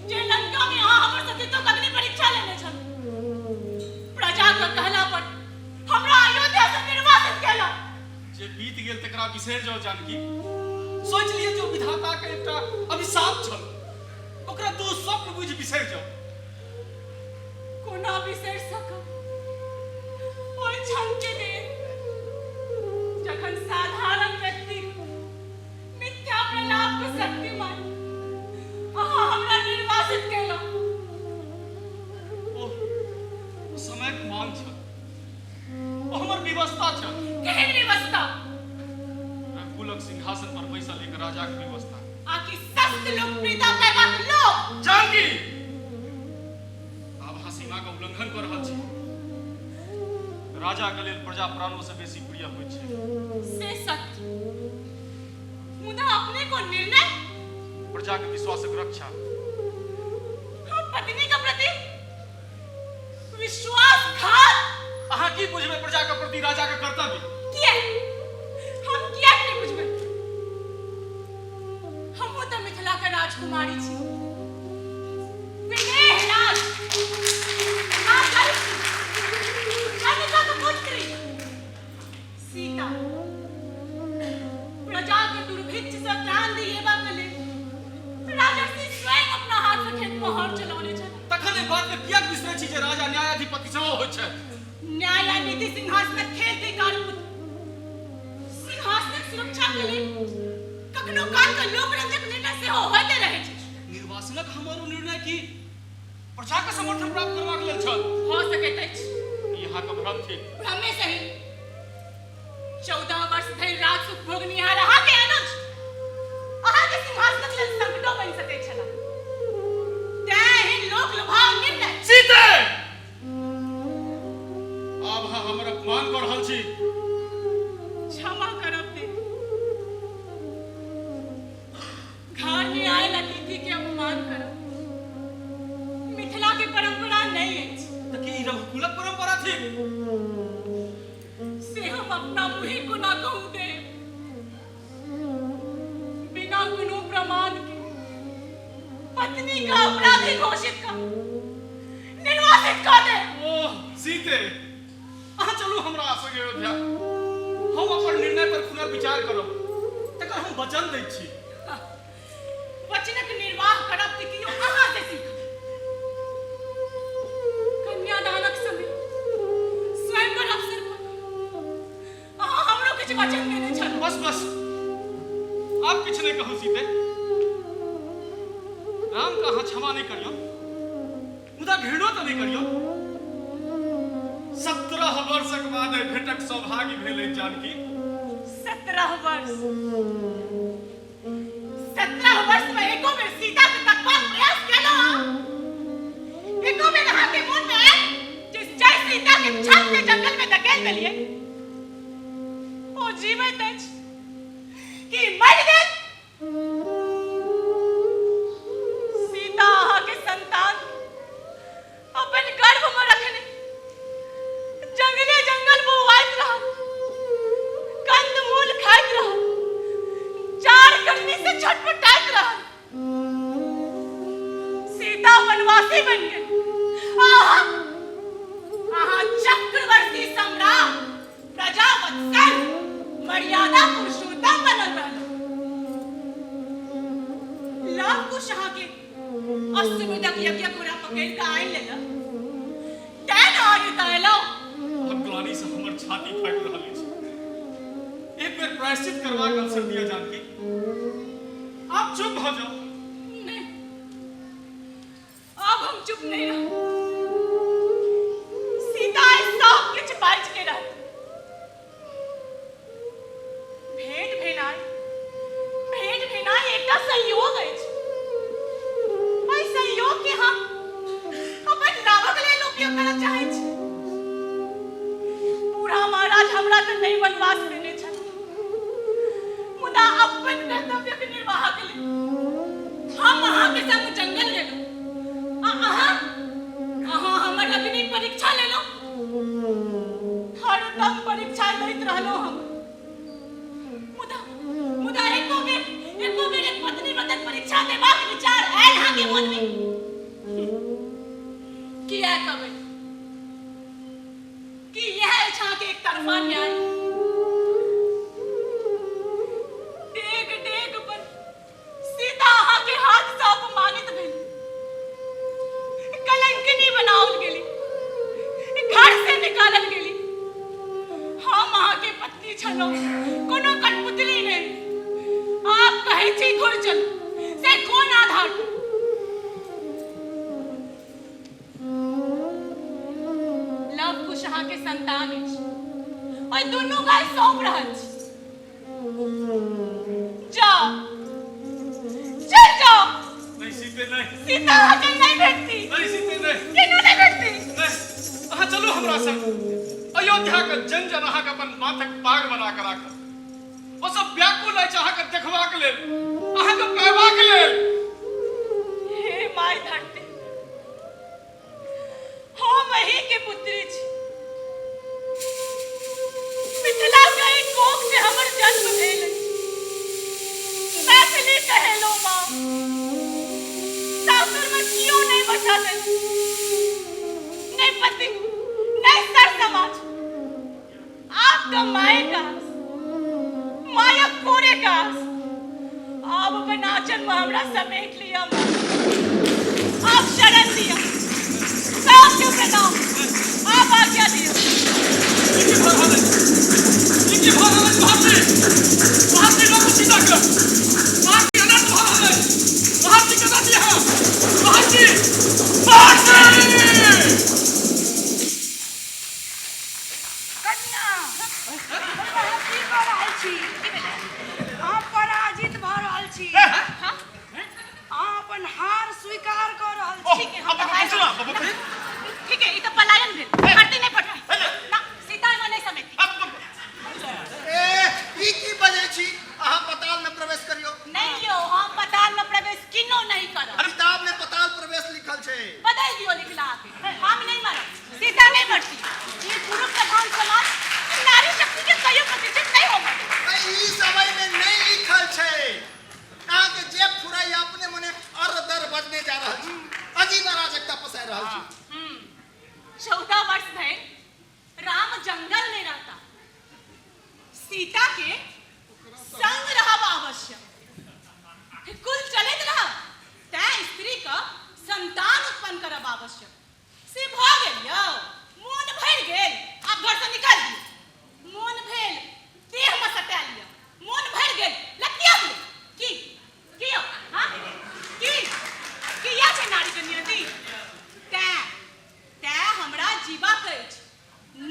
जे लंका मे अहाँ हमर सतीत्वक अग्नि परीक्षा लेने छलहुँ। प्रजा के कहला पर हमरा अयोध्या से निर्वासित केलहुँ। जे बीत गेल तकरा बिसरि जाउ जानकी। सोचि लिअ जे ओ विधाता के एकटा अभिशाप छल, ओकरा दुःस्वप्न बुझि बिसरि जाउ। कोना बिसरि सकब ओहि क्षण के देर जखन साधारण व्यक्ति मिथ्या प्रलाप के शक्ति मानि अहाँ हमरा निर्वासित केलहुँ। ओ समयक मांग छल, ओ हमर विवशता छल। केहन विवशता? रघुकुलक सिंहासन पर बैसल एक राजाक विवशता। आकि सस्त लोकप्रियता पेबाक लोभ? जानकी, आब अहाँ सीमाक उल्लंघन कऽ रहल छी। राजा के लेल प्रजा प्राणों से बेसी प्रिय होइत छै। से सत्य, मुदा अपने को निर्णय? प्रजा के विश्वासक रक्षा। हम पत्नी के प्रति विश्वासघात? अहाँ की बुझबै प्रजा के प्रति राजा के कर्तव्य? किया हम किया नहि बुझबै? हमहूँ तऽ मिथिला के राजकुमारी छी। विदेह राज राजर्षि जनकक पुत्री सीता प्रजा के दुर्भिक्ष से त्राण दिएबाक लेल राजर्षि स्वयं अपना हाथ से खेत में हर चलौने छल। तखन एहि बात के किएक बिसरै छी जे राजा न्यायाधिपति सेहो होइत छथि? न्याय आ नीति सिंहासनक खेल थिक आरपुत्र। सिंहासनक सुरक्षा के लेल कखनो काल के लोकरंजक निर्णय सेहो होइते रहै छै। निर्वासनक हमर ओ निर्णय की प्रजा के समर्थन प्राप्त करबाक लेल छल? भऽ सकैत अछि। ई अहाँके भ्रम थिक। भ्रमे सही। 14 वर्ष धरि राज सुख भोगनिहार अहाँके अनुज अहाँके सिंहासनक लेल संकटो बनि सकैत छलाह। तेँ एहन लोक लुभाव निर्णय। सीते, आब अहाँ हमर अपमान कऽ रहल छी। क्षमा करब देवी। घर में आयल अतिथि के अपमान करब मिथिला के परंपरा नहीं अछि। तऽ की ई रघुकुलक परंपरा थिक? से हम अपना मुँहे कोना कहू देव? बिना कोनो प्रमाण के पत्नी का अपराधी घोषित कर निर्वासित कर दे। ओह सीते, अहाँ चलू हमरा संगे अयोध्या। हम अपन निर्णय पर पुनर्विचार करब, तकर हम वचन दैत छी। वचनक निर्वाह करब तऽ कियो अहाँ से सीखब। कन्यादानक समय स्वयंवर अवसर पर अहाँ हमरो किछु वचन देने छलहुँ। बस बस, आब किछु नहि कहू सीते। राम के अहाँ क्षमा नहि करियौ, मुदा घृणो तऽ नहि करियौ। 17 वर्षक बाद एहि भेटक सौभाग्य भेल अछि जानकी। 17 वर्ष, 17 वर्ष में एको बेर सीता के तकबाक प्रयास केलहुँ अहाँ? एको बेर अहाँके मोन में आयल जे जाहि सीता के छत के जंगल में धकेल देलियै ओ जीवैत अछि कि मरि गेल? सीता अहाँके दासी बनि गेल। अहाँ अहाँ चक्रवर्ती सम्राट प्रजावत्सल मर्यादा पुरुषोत्तम बनल रहलहुँ। लव कुश अहाँके अश्वमेधक यज्ञ घोड़ा पकड़ि कऽ आनि लेलक तेँ ने अहाँ एतऽ एलहुँ। अहाँक ग्लानि सँ हमर छाती फाटि रहल अछि। एक बेर प्रायश्चित करबाक अवसर दिअ जानकी। आब चुप भऽ जाउ। नहि, आब हम चुप नहि रहब। सीता आइ सब किछु बाजि के रहत। भेंट भेनाइ भेंट भेनाइ एकटा संयोग अछि। एहि संयोग के हम अपन लाभक लेल उपयोग करऽ चाहै छी। बूढ़ा महाराज हमरा तऽ नहि वनवास देने छथि, मुदा अपन कर्तव्यक निर्वाहक लेल हम अहाँके संग जंगल गेलहुँ आ अहाँ अहाँ हमर अग्नि परीक्षा लेलहुँ। हरदम परीक्षा लैत रहलहुँ हम, मुदा मुदा एको बेर एक पत्नी व्रतक परीक्षा देबाक विचार आयल अहाँके मनमे? किया कहबै कि यह अछि अहाँके एक तरफा न्याय? डेग डेग पर सीता अहाँके हाथसँ अपमानित भेल, कलंकिनी बनाओल गेली, घर से निकालल गेली। हम अहाँके पत्नी छलहुँ, कोनो कठपुतली नहि। आप कहै छी घुर चलू, से कोन आधार पर? लव कुश अहाँके संतान अछि, ओहि दुनू गाय सौंप रहल छी। जाओ, चल जाओ। नहीं सीते, नहीं। सीता अहाँके नहीं भेटती। नहीं सीते, नहीं। केना नहीं भेटती? नहीं, अहाँ चलू हमरा संग। अयोध्या के जन जन अहाँके अपन माथक पाग बना के राखत। ओ सब व्याकुल अछि अहाँके देखबाक लेल, अहाँके पायबाक लेल। हे my धरती, हम अही के पुत्री छी। मिथिला के एक कोख से हमर जन्म भेल अछि। मैथिली कहेलो माँ। सासुर में कियो नहीं बचा देल, नहीं पति, नहीं सर समाज। आप तो माए का, माया कोरे का। आप अपन आंचल में हमरा समेट लिया माँ। आप शरण दिया, सबके प्रणाम, आप आज्ञा दिया। ई की भऽ रहल अछि? ई की भऽ रहल अछि महर्षि? महर्षि, रोकू सीता के। महर्षि, अनर्थ भऽ रहल अछि। महर्षि, कतऽ छी अहाँ? महर्षि, महर्षि! कन्या, अहाँ की कऽ रहल छी? अहाँ पराजित भऽ रहल छी। अहाँ अपन हार स्वीकार कऽ रहल छी। ठीक है, हम तऽ हारि। ठीक है, ई तऽ पलायन भेल। धरती नहि पटल ना, सीता एमे नहि समेती। ए, ई की बजै छी अहाँ? पताल में प्रवेश करियौ। नहीं यौ, हम पताल में प्रवेश किनो नहीं करब। किताब में पताल प्रवेश लिखल छै। बदल दियो लिखला के। हम नहीं मरब, सीता नहीं मरती। ई पुरुष प्रधान समाज नारी शक्ति के कहियो प्रतिष्ठित नहीं होबे। ई समय में नहीं लिखल छै। अहाँके जे फुराइया अपने मने अर दर बजने जा रहल छी, अजीब अराजकता पसारि रहल छी। 14 वर्ष धरि राम जंगल में रहता, सीता के संग रहब आवश्यक, कुल चलैत रहब, तैं स्त्री का संतान उत्पन्न करब आवश्यक। से भऽ गेल यौ? मोन भरि गेल? आब घरसँ निकालि दियौ। मोन भेल देहमे सटा लिअ, मोन भरि गेल लतिया दियौ। की की यौ? हाँ, की की इएह छै नारीके नियति? तैं तैं हमरा जीबाक अछि।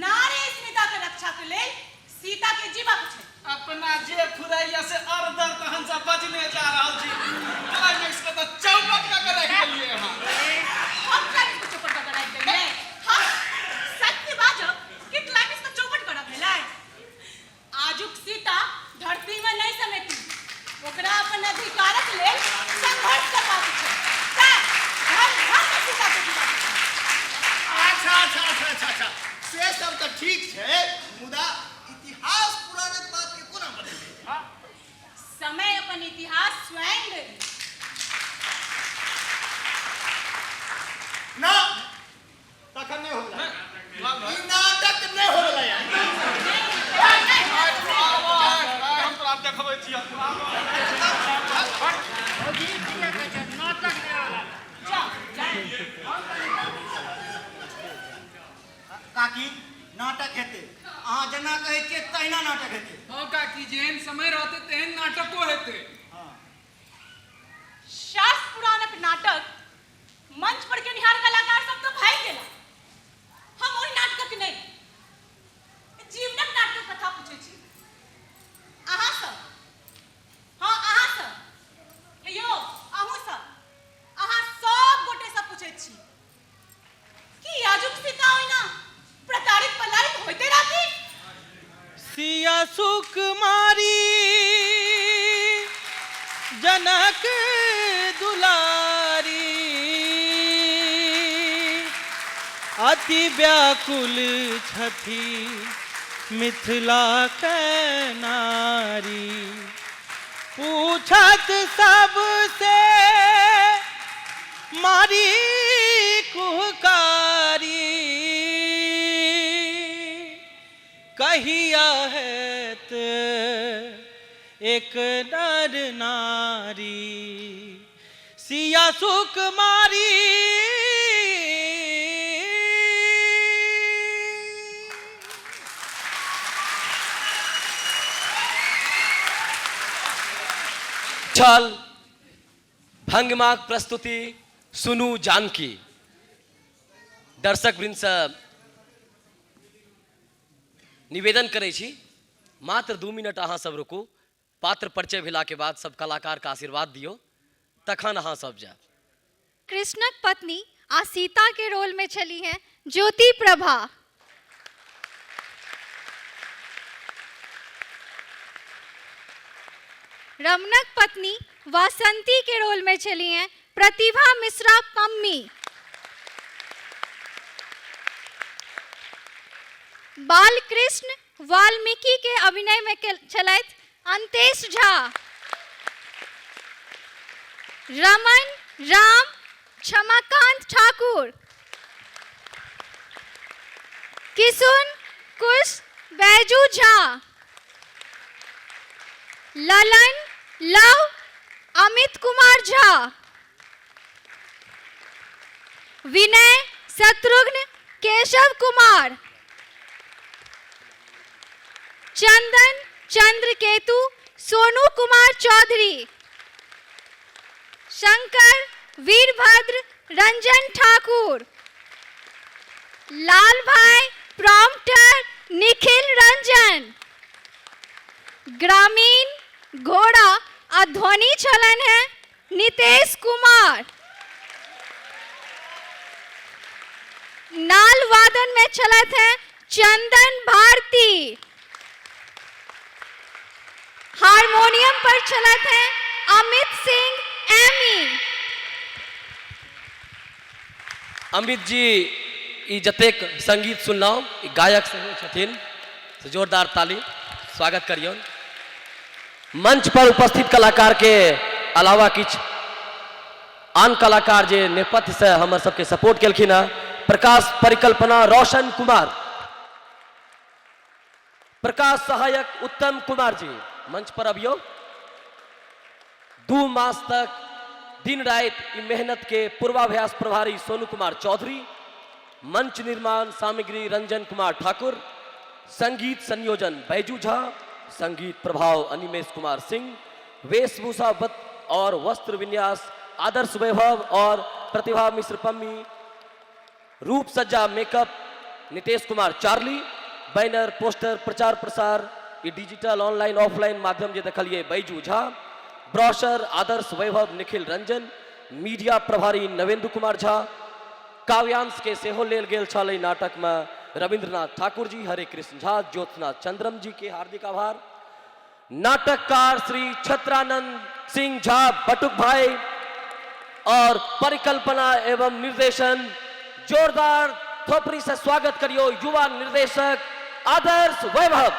नारी स्मिताके रक्षाके लेल सीताके जीबाक छै। अपना जे फुराइया से अरदर तहन से बजने जा रहल छी। क्लाइमेक्स के तऽ चौपट कऽ के राखि देलियै अहाँ। हम क्लाइमेक्स के चौपट कऽ के राखि देलियै? हम सत्य बाजब कि क्लाइमेक्स के चौपट करब भेलै? आजुक सीता धरती में नहीं समेती, ओकरा अपन अधिकारक लेल संघर्ष करबाक छै। तैं घर घर में सीता के जीबाक छै। अच्छा अच्छा अच्छा अच्छा अच्छा, से सब तऽ ठीक छै, मुदा इतिहास पुराणक बात के कोना बदलबै? समय अपन इतिहास स्वयं गढ़ी। जेना कहै छियै तहिना नाटक हेतै। हँ काकी, जेहन समय रहतै तेहन नाटको हेतै। शास्त्र पुराणक नाटक मंच पर केनिहार कलाकार सब तऽ भागि गेला। हम ओहि नाटकक नहि, जीवनक नाटकक कथा पूछै छी। अहाँ सब, हँ अहाँ सब, हे यौ अहूँ सब, अहाँ सब गोटे सँ पूछैत छी कि आजुक सीता ओहिना प्रताड़ित पलायित होइते रहती? सिया सुकुमारी जनक दुलारी अति व्याकुल छथि मिथिला के नारी पूछत सबसे मारी कुहकारी कहिया हेत एक नर नारी सिया सुकुमारी। छल भंगिमाक प्रस्तुति सुनू जानकी। दर्शक वृंदसँ निवेदन करै छी, मात्र 2 मिनट अहाँ सब रुकू, पात्र परिचय भेलाके बाद सब कलाकारके आशीर्वाद दियौ, तखन अहाँ सब जायब। कृष्णक पत्नी आ सीता के रोल में छली हैं ज्योति प्रभा। रमणक पत्नी वासंती के रोल में छली हैं प्रतिभा मिश्रा पम्मी। बालकृष्ण वाल्मीकि के अभिनय में छलथि अंतेश झा। रमन राम क्षमाकांत ठाकुर। किशुन कुश बैजू झा। ललन लव अमित कुमार झा। विनय शत्रुघ्न केशव कुमार। चंदन चंद्रकेतु सोनू कुमार चौधरी। शंकर वीरभद्र रंजन ठाकुर। लाल भाई प्रॉम्प्टर निखिल रंजन। ग्रामीण घोड़ा आ ध्वनि छलन है नितेश कुमार। नाल वादन में छलत हैं चंदन भारती। हारमोनियम पर छलत हैं अमित सिंह एमी। अमित जी ई जतेक संगीत सुनलहुँ, ई गायक सेहो छथिन, से जोरदार ताली स्वागत करियौन। मंच पर उपस्थित कलाकार के अलावा किछु आन कलाकार जे नेपथ्य से हमर सबके सपोर्ट केलखिन हँ, प्रकाश परिकल्पना रोशन कुमार, प्रकाश सहायक उत्तम कुमार जी मंच पर अबियौ। 2 मास तक दिन राति ई मेहनत के पूर्वाभ्यास प्रभारी सोनू कुमार चौधरी, मंच निर्माण सामग्री रंजन कुमार ठाकुर, संगीत संयोजन बैजू झा, संगीत प्रभाव अनिमेश कुमार सिंह, वेशभूषा और वस्त्र विन्यास आदर्श वैभव और प्रतिभा मिश्र पम्मी, रूप सज्जा makeup Nitesh Kumar Charlie, banner poster प्रचार प्रसार ई डिजिटल ऑनलाइन ऑफलाइन माध्यम जे देखलिए बैजू झा, ब्रोशर आदर्श वैभव निखिल रंजन, मीडिया प्रभारी नवेंदु कुमार झा, काव्यांश के सेहो लेल गेल छल एहि नाटक में रविंद्रनाथ ठाकुर जी, हरे कृष्ण झा, ज्योत्सना चंद्रम जी के हार्दिक आभार। नाटककार श्री छत्रानंद सिंह झा बटुक भाई और परिकल्पना एवं निर्देशन जोरदार थोपड़ी से स्वागत करियो युवा निर्देशक आदर्श वैभव।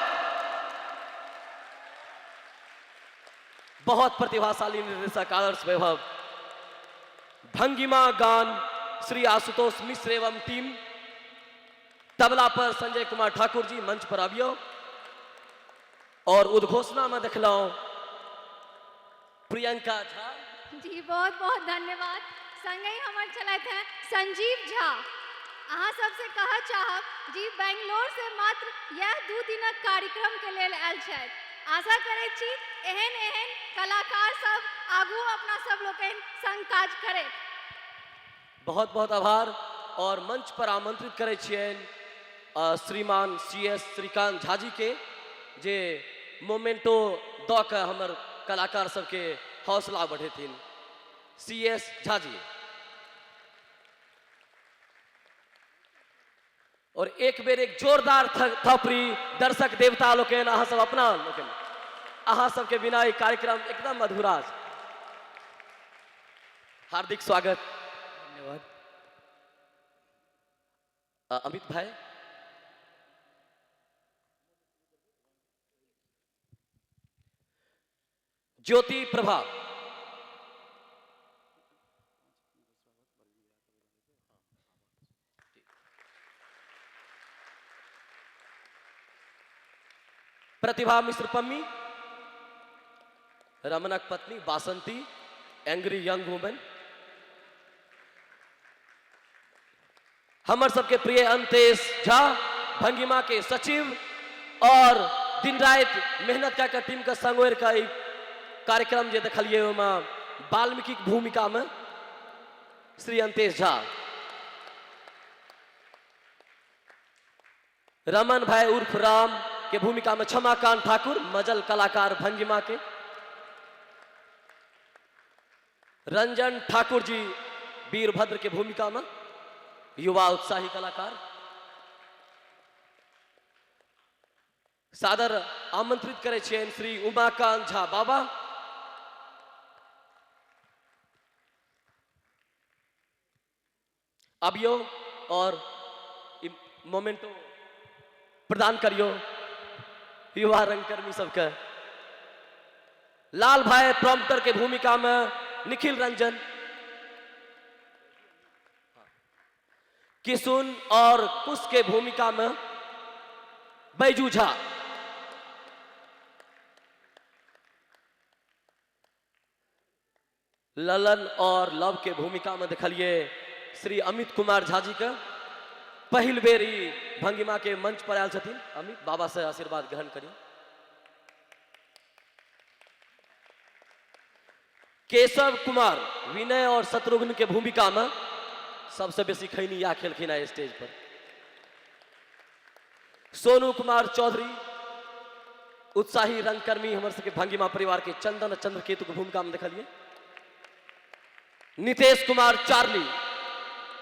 बहुत प्रतिभाशाली निर्देशक आदर्श वैभव। भंगिमा गान श्री आशुतोष मिश्र एवं टीम, तबला पर संजय कुमार ठाकुर जी मंच पर आबियो। और उद्घोषणा में देखलहुं प्रियंका झा जी, बहुत बहुत धन्यवाद। संगहि हमर छलथि हैं संजीव झा। अहाँ सबसँ कहऽ चाहब जे बैंगलोरसँ मात्र इएह 2 दिनक कार्यक्रमके लेल आयल छथि। आशा करैत छी एहन एहन कलाकार सब आगू अपना सब लोकनि संग काज करैत। बहुत बहुत आभार और मंच पर आमंत्रित करै छियनि श्रीमान सी एस श्रीकांत झा जी के, जे मोमेंटो दऽ कऽ हमर कलाकार सबके हौसला बढ़ेथिन। C S Jha ji. और एक बेर एक जोरदार थपड़ी दर्शक देवता लोकनि, अहाँ सब अपना लोकनि, अहाँ सबके बिना ई कार्यक्रम एकदम अधूरा छै। हार्दिक स्वागत। धन्यवाद। अमित भाई। ज्योति प्रभा। प्रतिभा मिश्र पम्मी, रमनक पत्नी बासंती, एंग्री यंग वुमेन। हमर सबके प्रिय अंतेश झा, भंगिमा के सचिव, और दिन राति मेहनत कए कऽ टीम के संगोरि कऽ ई कार्यक्रम जे देखलियै ओहिमे वाल्मीकिक भूमिका में श्री अंतेश झा। रमन भाई उर्फ राम के भूमिका में क्षमाकांत ठाकुर, मजल कलाकार भंगिमा के। रंजन ठाकुर जी वीरभद्र के भूमिका में, युवा उत्साही कलाकार। सादर आमंत्रित करै छियनि श्री उमाकांत झा बाबा। अबियो और मोमेंटो प्रदान करियो युवा रंगकर्मी सबके। लाल भाई प्रॉम्प्टर के भूमिका में निखिल रंजन, किशुन और कुश के भूमिका में बैजू झा। ललन और लव के भूमिका में देखलिए श्री अमित कुमार झा जी के। पहिल बेर ई भंगिमा के मंच पर आयल छथिन। अमित बाबा से आशीर्वाद ग्रहण करियो। केशव कुमार विनय और शत्रुघ्न के भूमिका में सबसे बेसी खैनी या खेलखिन है स्टेज पर। सोनू कुमार चौधरी उत्साही रंगकर्मी हमर सबके भंगिमा परिवार के चंदन और चंद्रकेतु के भूमिका में देखलिए। नितेश कुमार चार्ली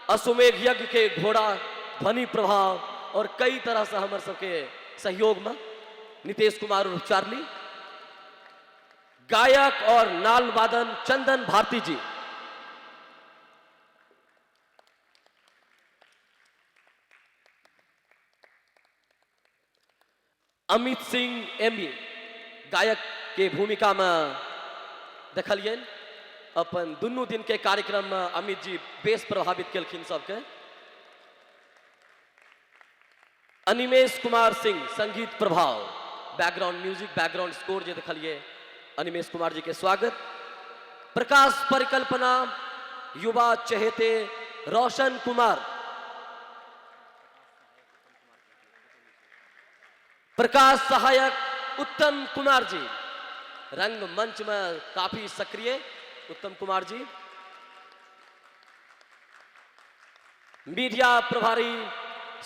अश्वमेघ यज्ञ के घोड़ा ध्वनि प्रभाव और कई तरह से हमर सबके सहयोग में नितेश कुमार उर्फ चार्ली। गायक और नाल वादन चंदन भारती जी। अमित सिंह एम गायक के भूमिका में देखलियनि। अपन दुनू दिन के कार्यक्रम में अमित जी बेस प्रभावित केलखिन सबके। अनिमेश कुमार सिंह संगीत प्रभाव, बैकग्राउंड म्यूजिक, बैकग्राउंड स्कोर जे देखलिए अनिमेश कुमार जी के स्वागत। प्रकाश परिकल्पना युवा चहेते रोशन कुमार। प्रकाश सहायक उत्तम कुमार जी, रंग मंच में काफी सक्रिय उत्तम कुमार जी। मीडिया प्रभारी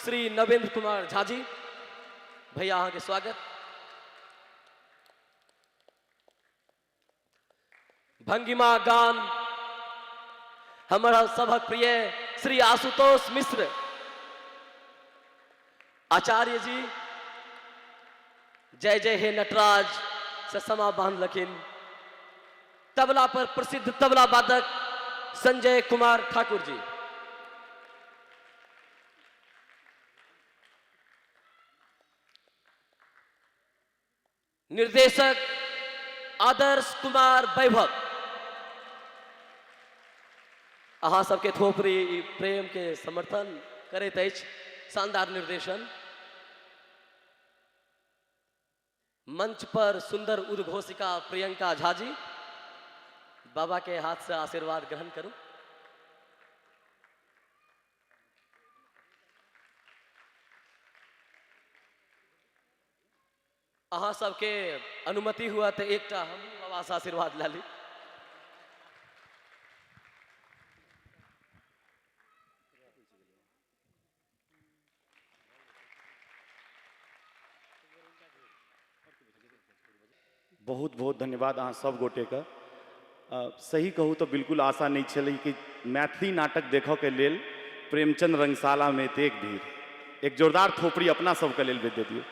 श्री नवेंद्र कुमार झा जी, भैया अहाँके स्वागत। भंगिमा गान हमारा सभक प्रिय श्री आशुतोष मिश्र आचार्य जी, जय जय हे नटराज से समा बांधलखिन। तबला पर प्रसिद्ध तबला वादक संजय कुमार ठाकुर जी। निर्देशक आदर्श कुमार वैभव। अहाँ सबके थोपड़ी ई प्रेम के समर्थन करैत अछि। शानदार निर्देशन। मंच पर सुंदर उद्घोषिका प्रियंका झा जी, बाबा के हाथ से आशीर्वाद ग्रहण करू। अहाँ सबके अनुमति हुआ तऽ एकटा हमहूँ बाबासँ आशीर्वाद लए ली। बहुत बहुत धन्यवाद अहाँ सब गोटेके। सही कहू तऽ बिल्कुल आशा नहि छलै कि मैथिली नाटक देखऽके लेल प्रेमचंद रंगशालामे एतेक भीड़। एक जोरदार थोपड़ी अपना सबके लेल भेज दियौ।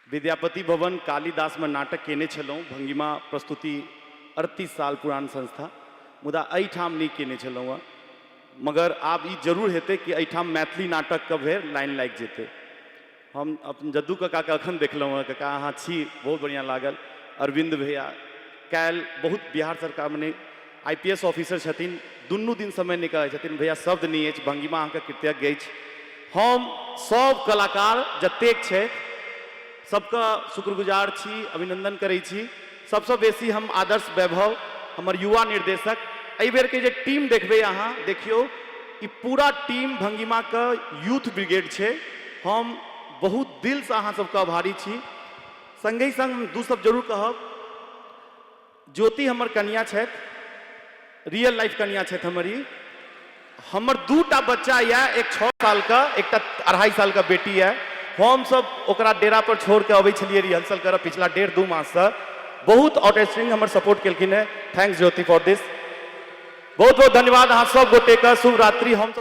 विद्यापति भवन कालिदासमे नाटक केने छलहुँ, भंगिमा प्रस्तुति 38 साल पुरान संस्था, मुदा एहिठाम नहि केने छलहुँ हँ। मगर आब ई जरूर हेतै कि एहिठाम मैथिली नाटकके भेर लाइन लागि जेतै। हम अपन जद्दू काकाके अखन देखलहुँ हँ, काका अहाँ छी, बहुत बढ़िआँ लागल। अरविन्द भैया काल्हि बहुत बिहार सरकारमे नहि IPS officer छथिन, दुनू दिन समय निकालै छथिन। भैया शब्द नहि अछि, भंगिमा अहाँके कृतज्ञ अछि। हम सब कलाकार जतेक छथि सबके शुक्रगुजार छी, अभिनंदन करै छी। सबसँ बेसी हम आदर्श वैभव, हमर युवा निर्देशक, एहि बेरके जे टीम देखबै अहाँ, देखियौ ई पूरा टीम भंगिमाके यूथ ब्रिगेड छै। हम बहुत दिलसँ अहाँ सबके आभारी छी। संगहि संग दू शब्द जरूर कहब, ज्योति हमर कनिया छथि, रियल लाइफ कनिया छथि हमर ई। हमर दूटा बच्चा यऽ, एक 6 सालके, एकटा 2.5 सालके बेटी यऽ। हमसब ओकरा डेरा पर छोड़ के अबै छलियै रिहर्सल करऽ पिछला 1.5-2 माससँ। बहुत आउटस्टैंडिंग हमर सपोर्ट केलखिन हेँ। Thanks Jyoti for दिस। बहुत बहुत धन्यवाद अहाँ सब गोटेके। शुभ रात्रि। हमसब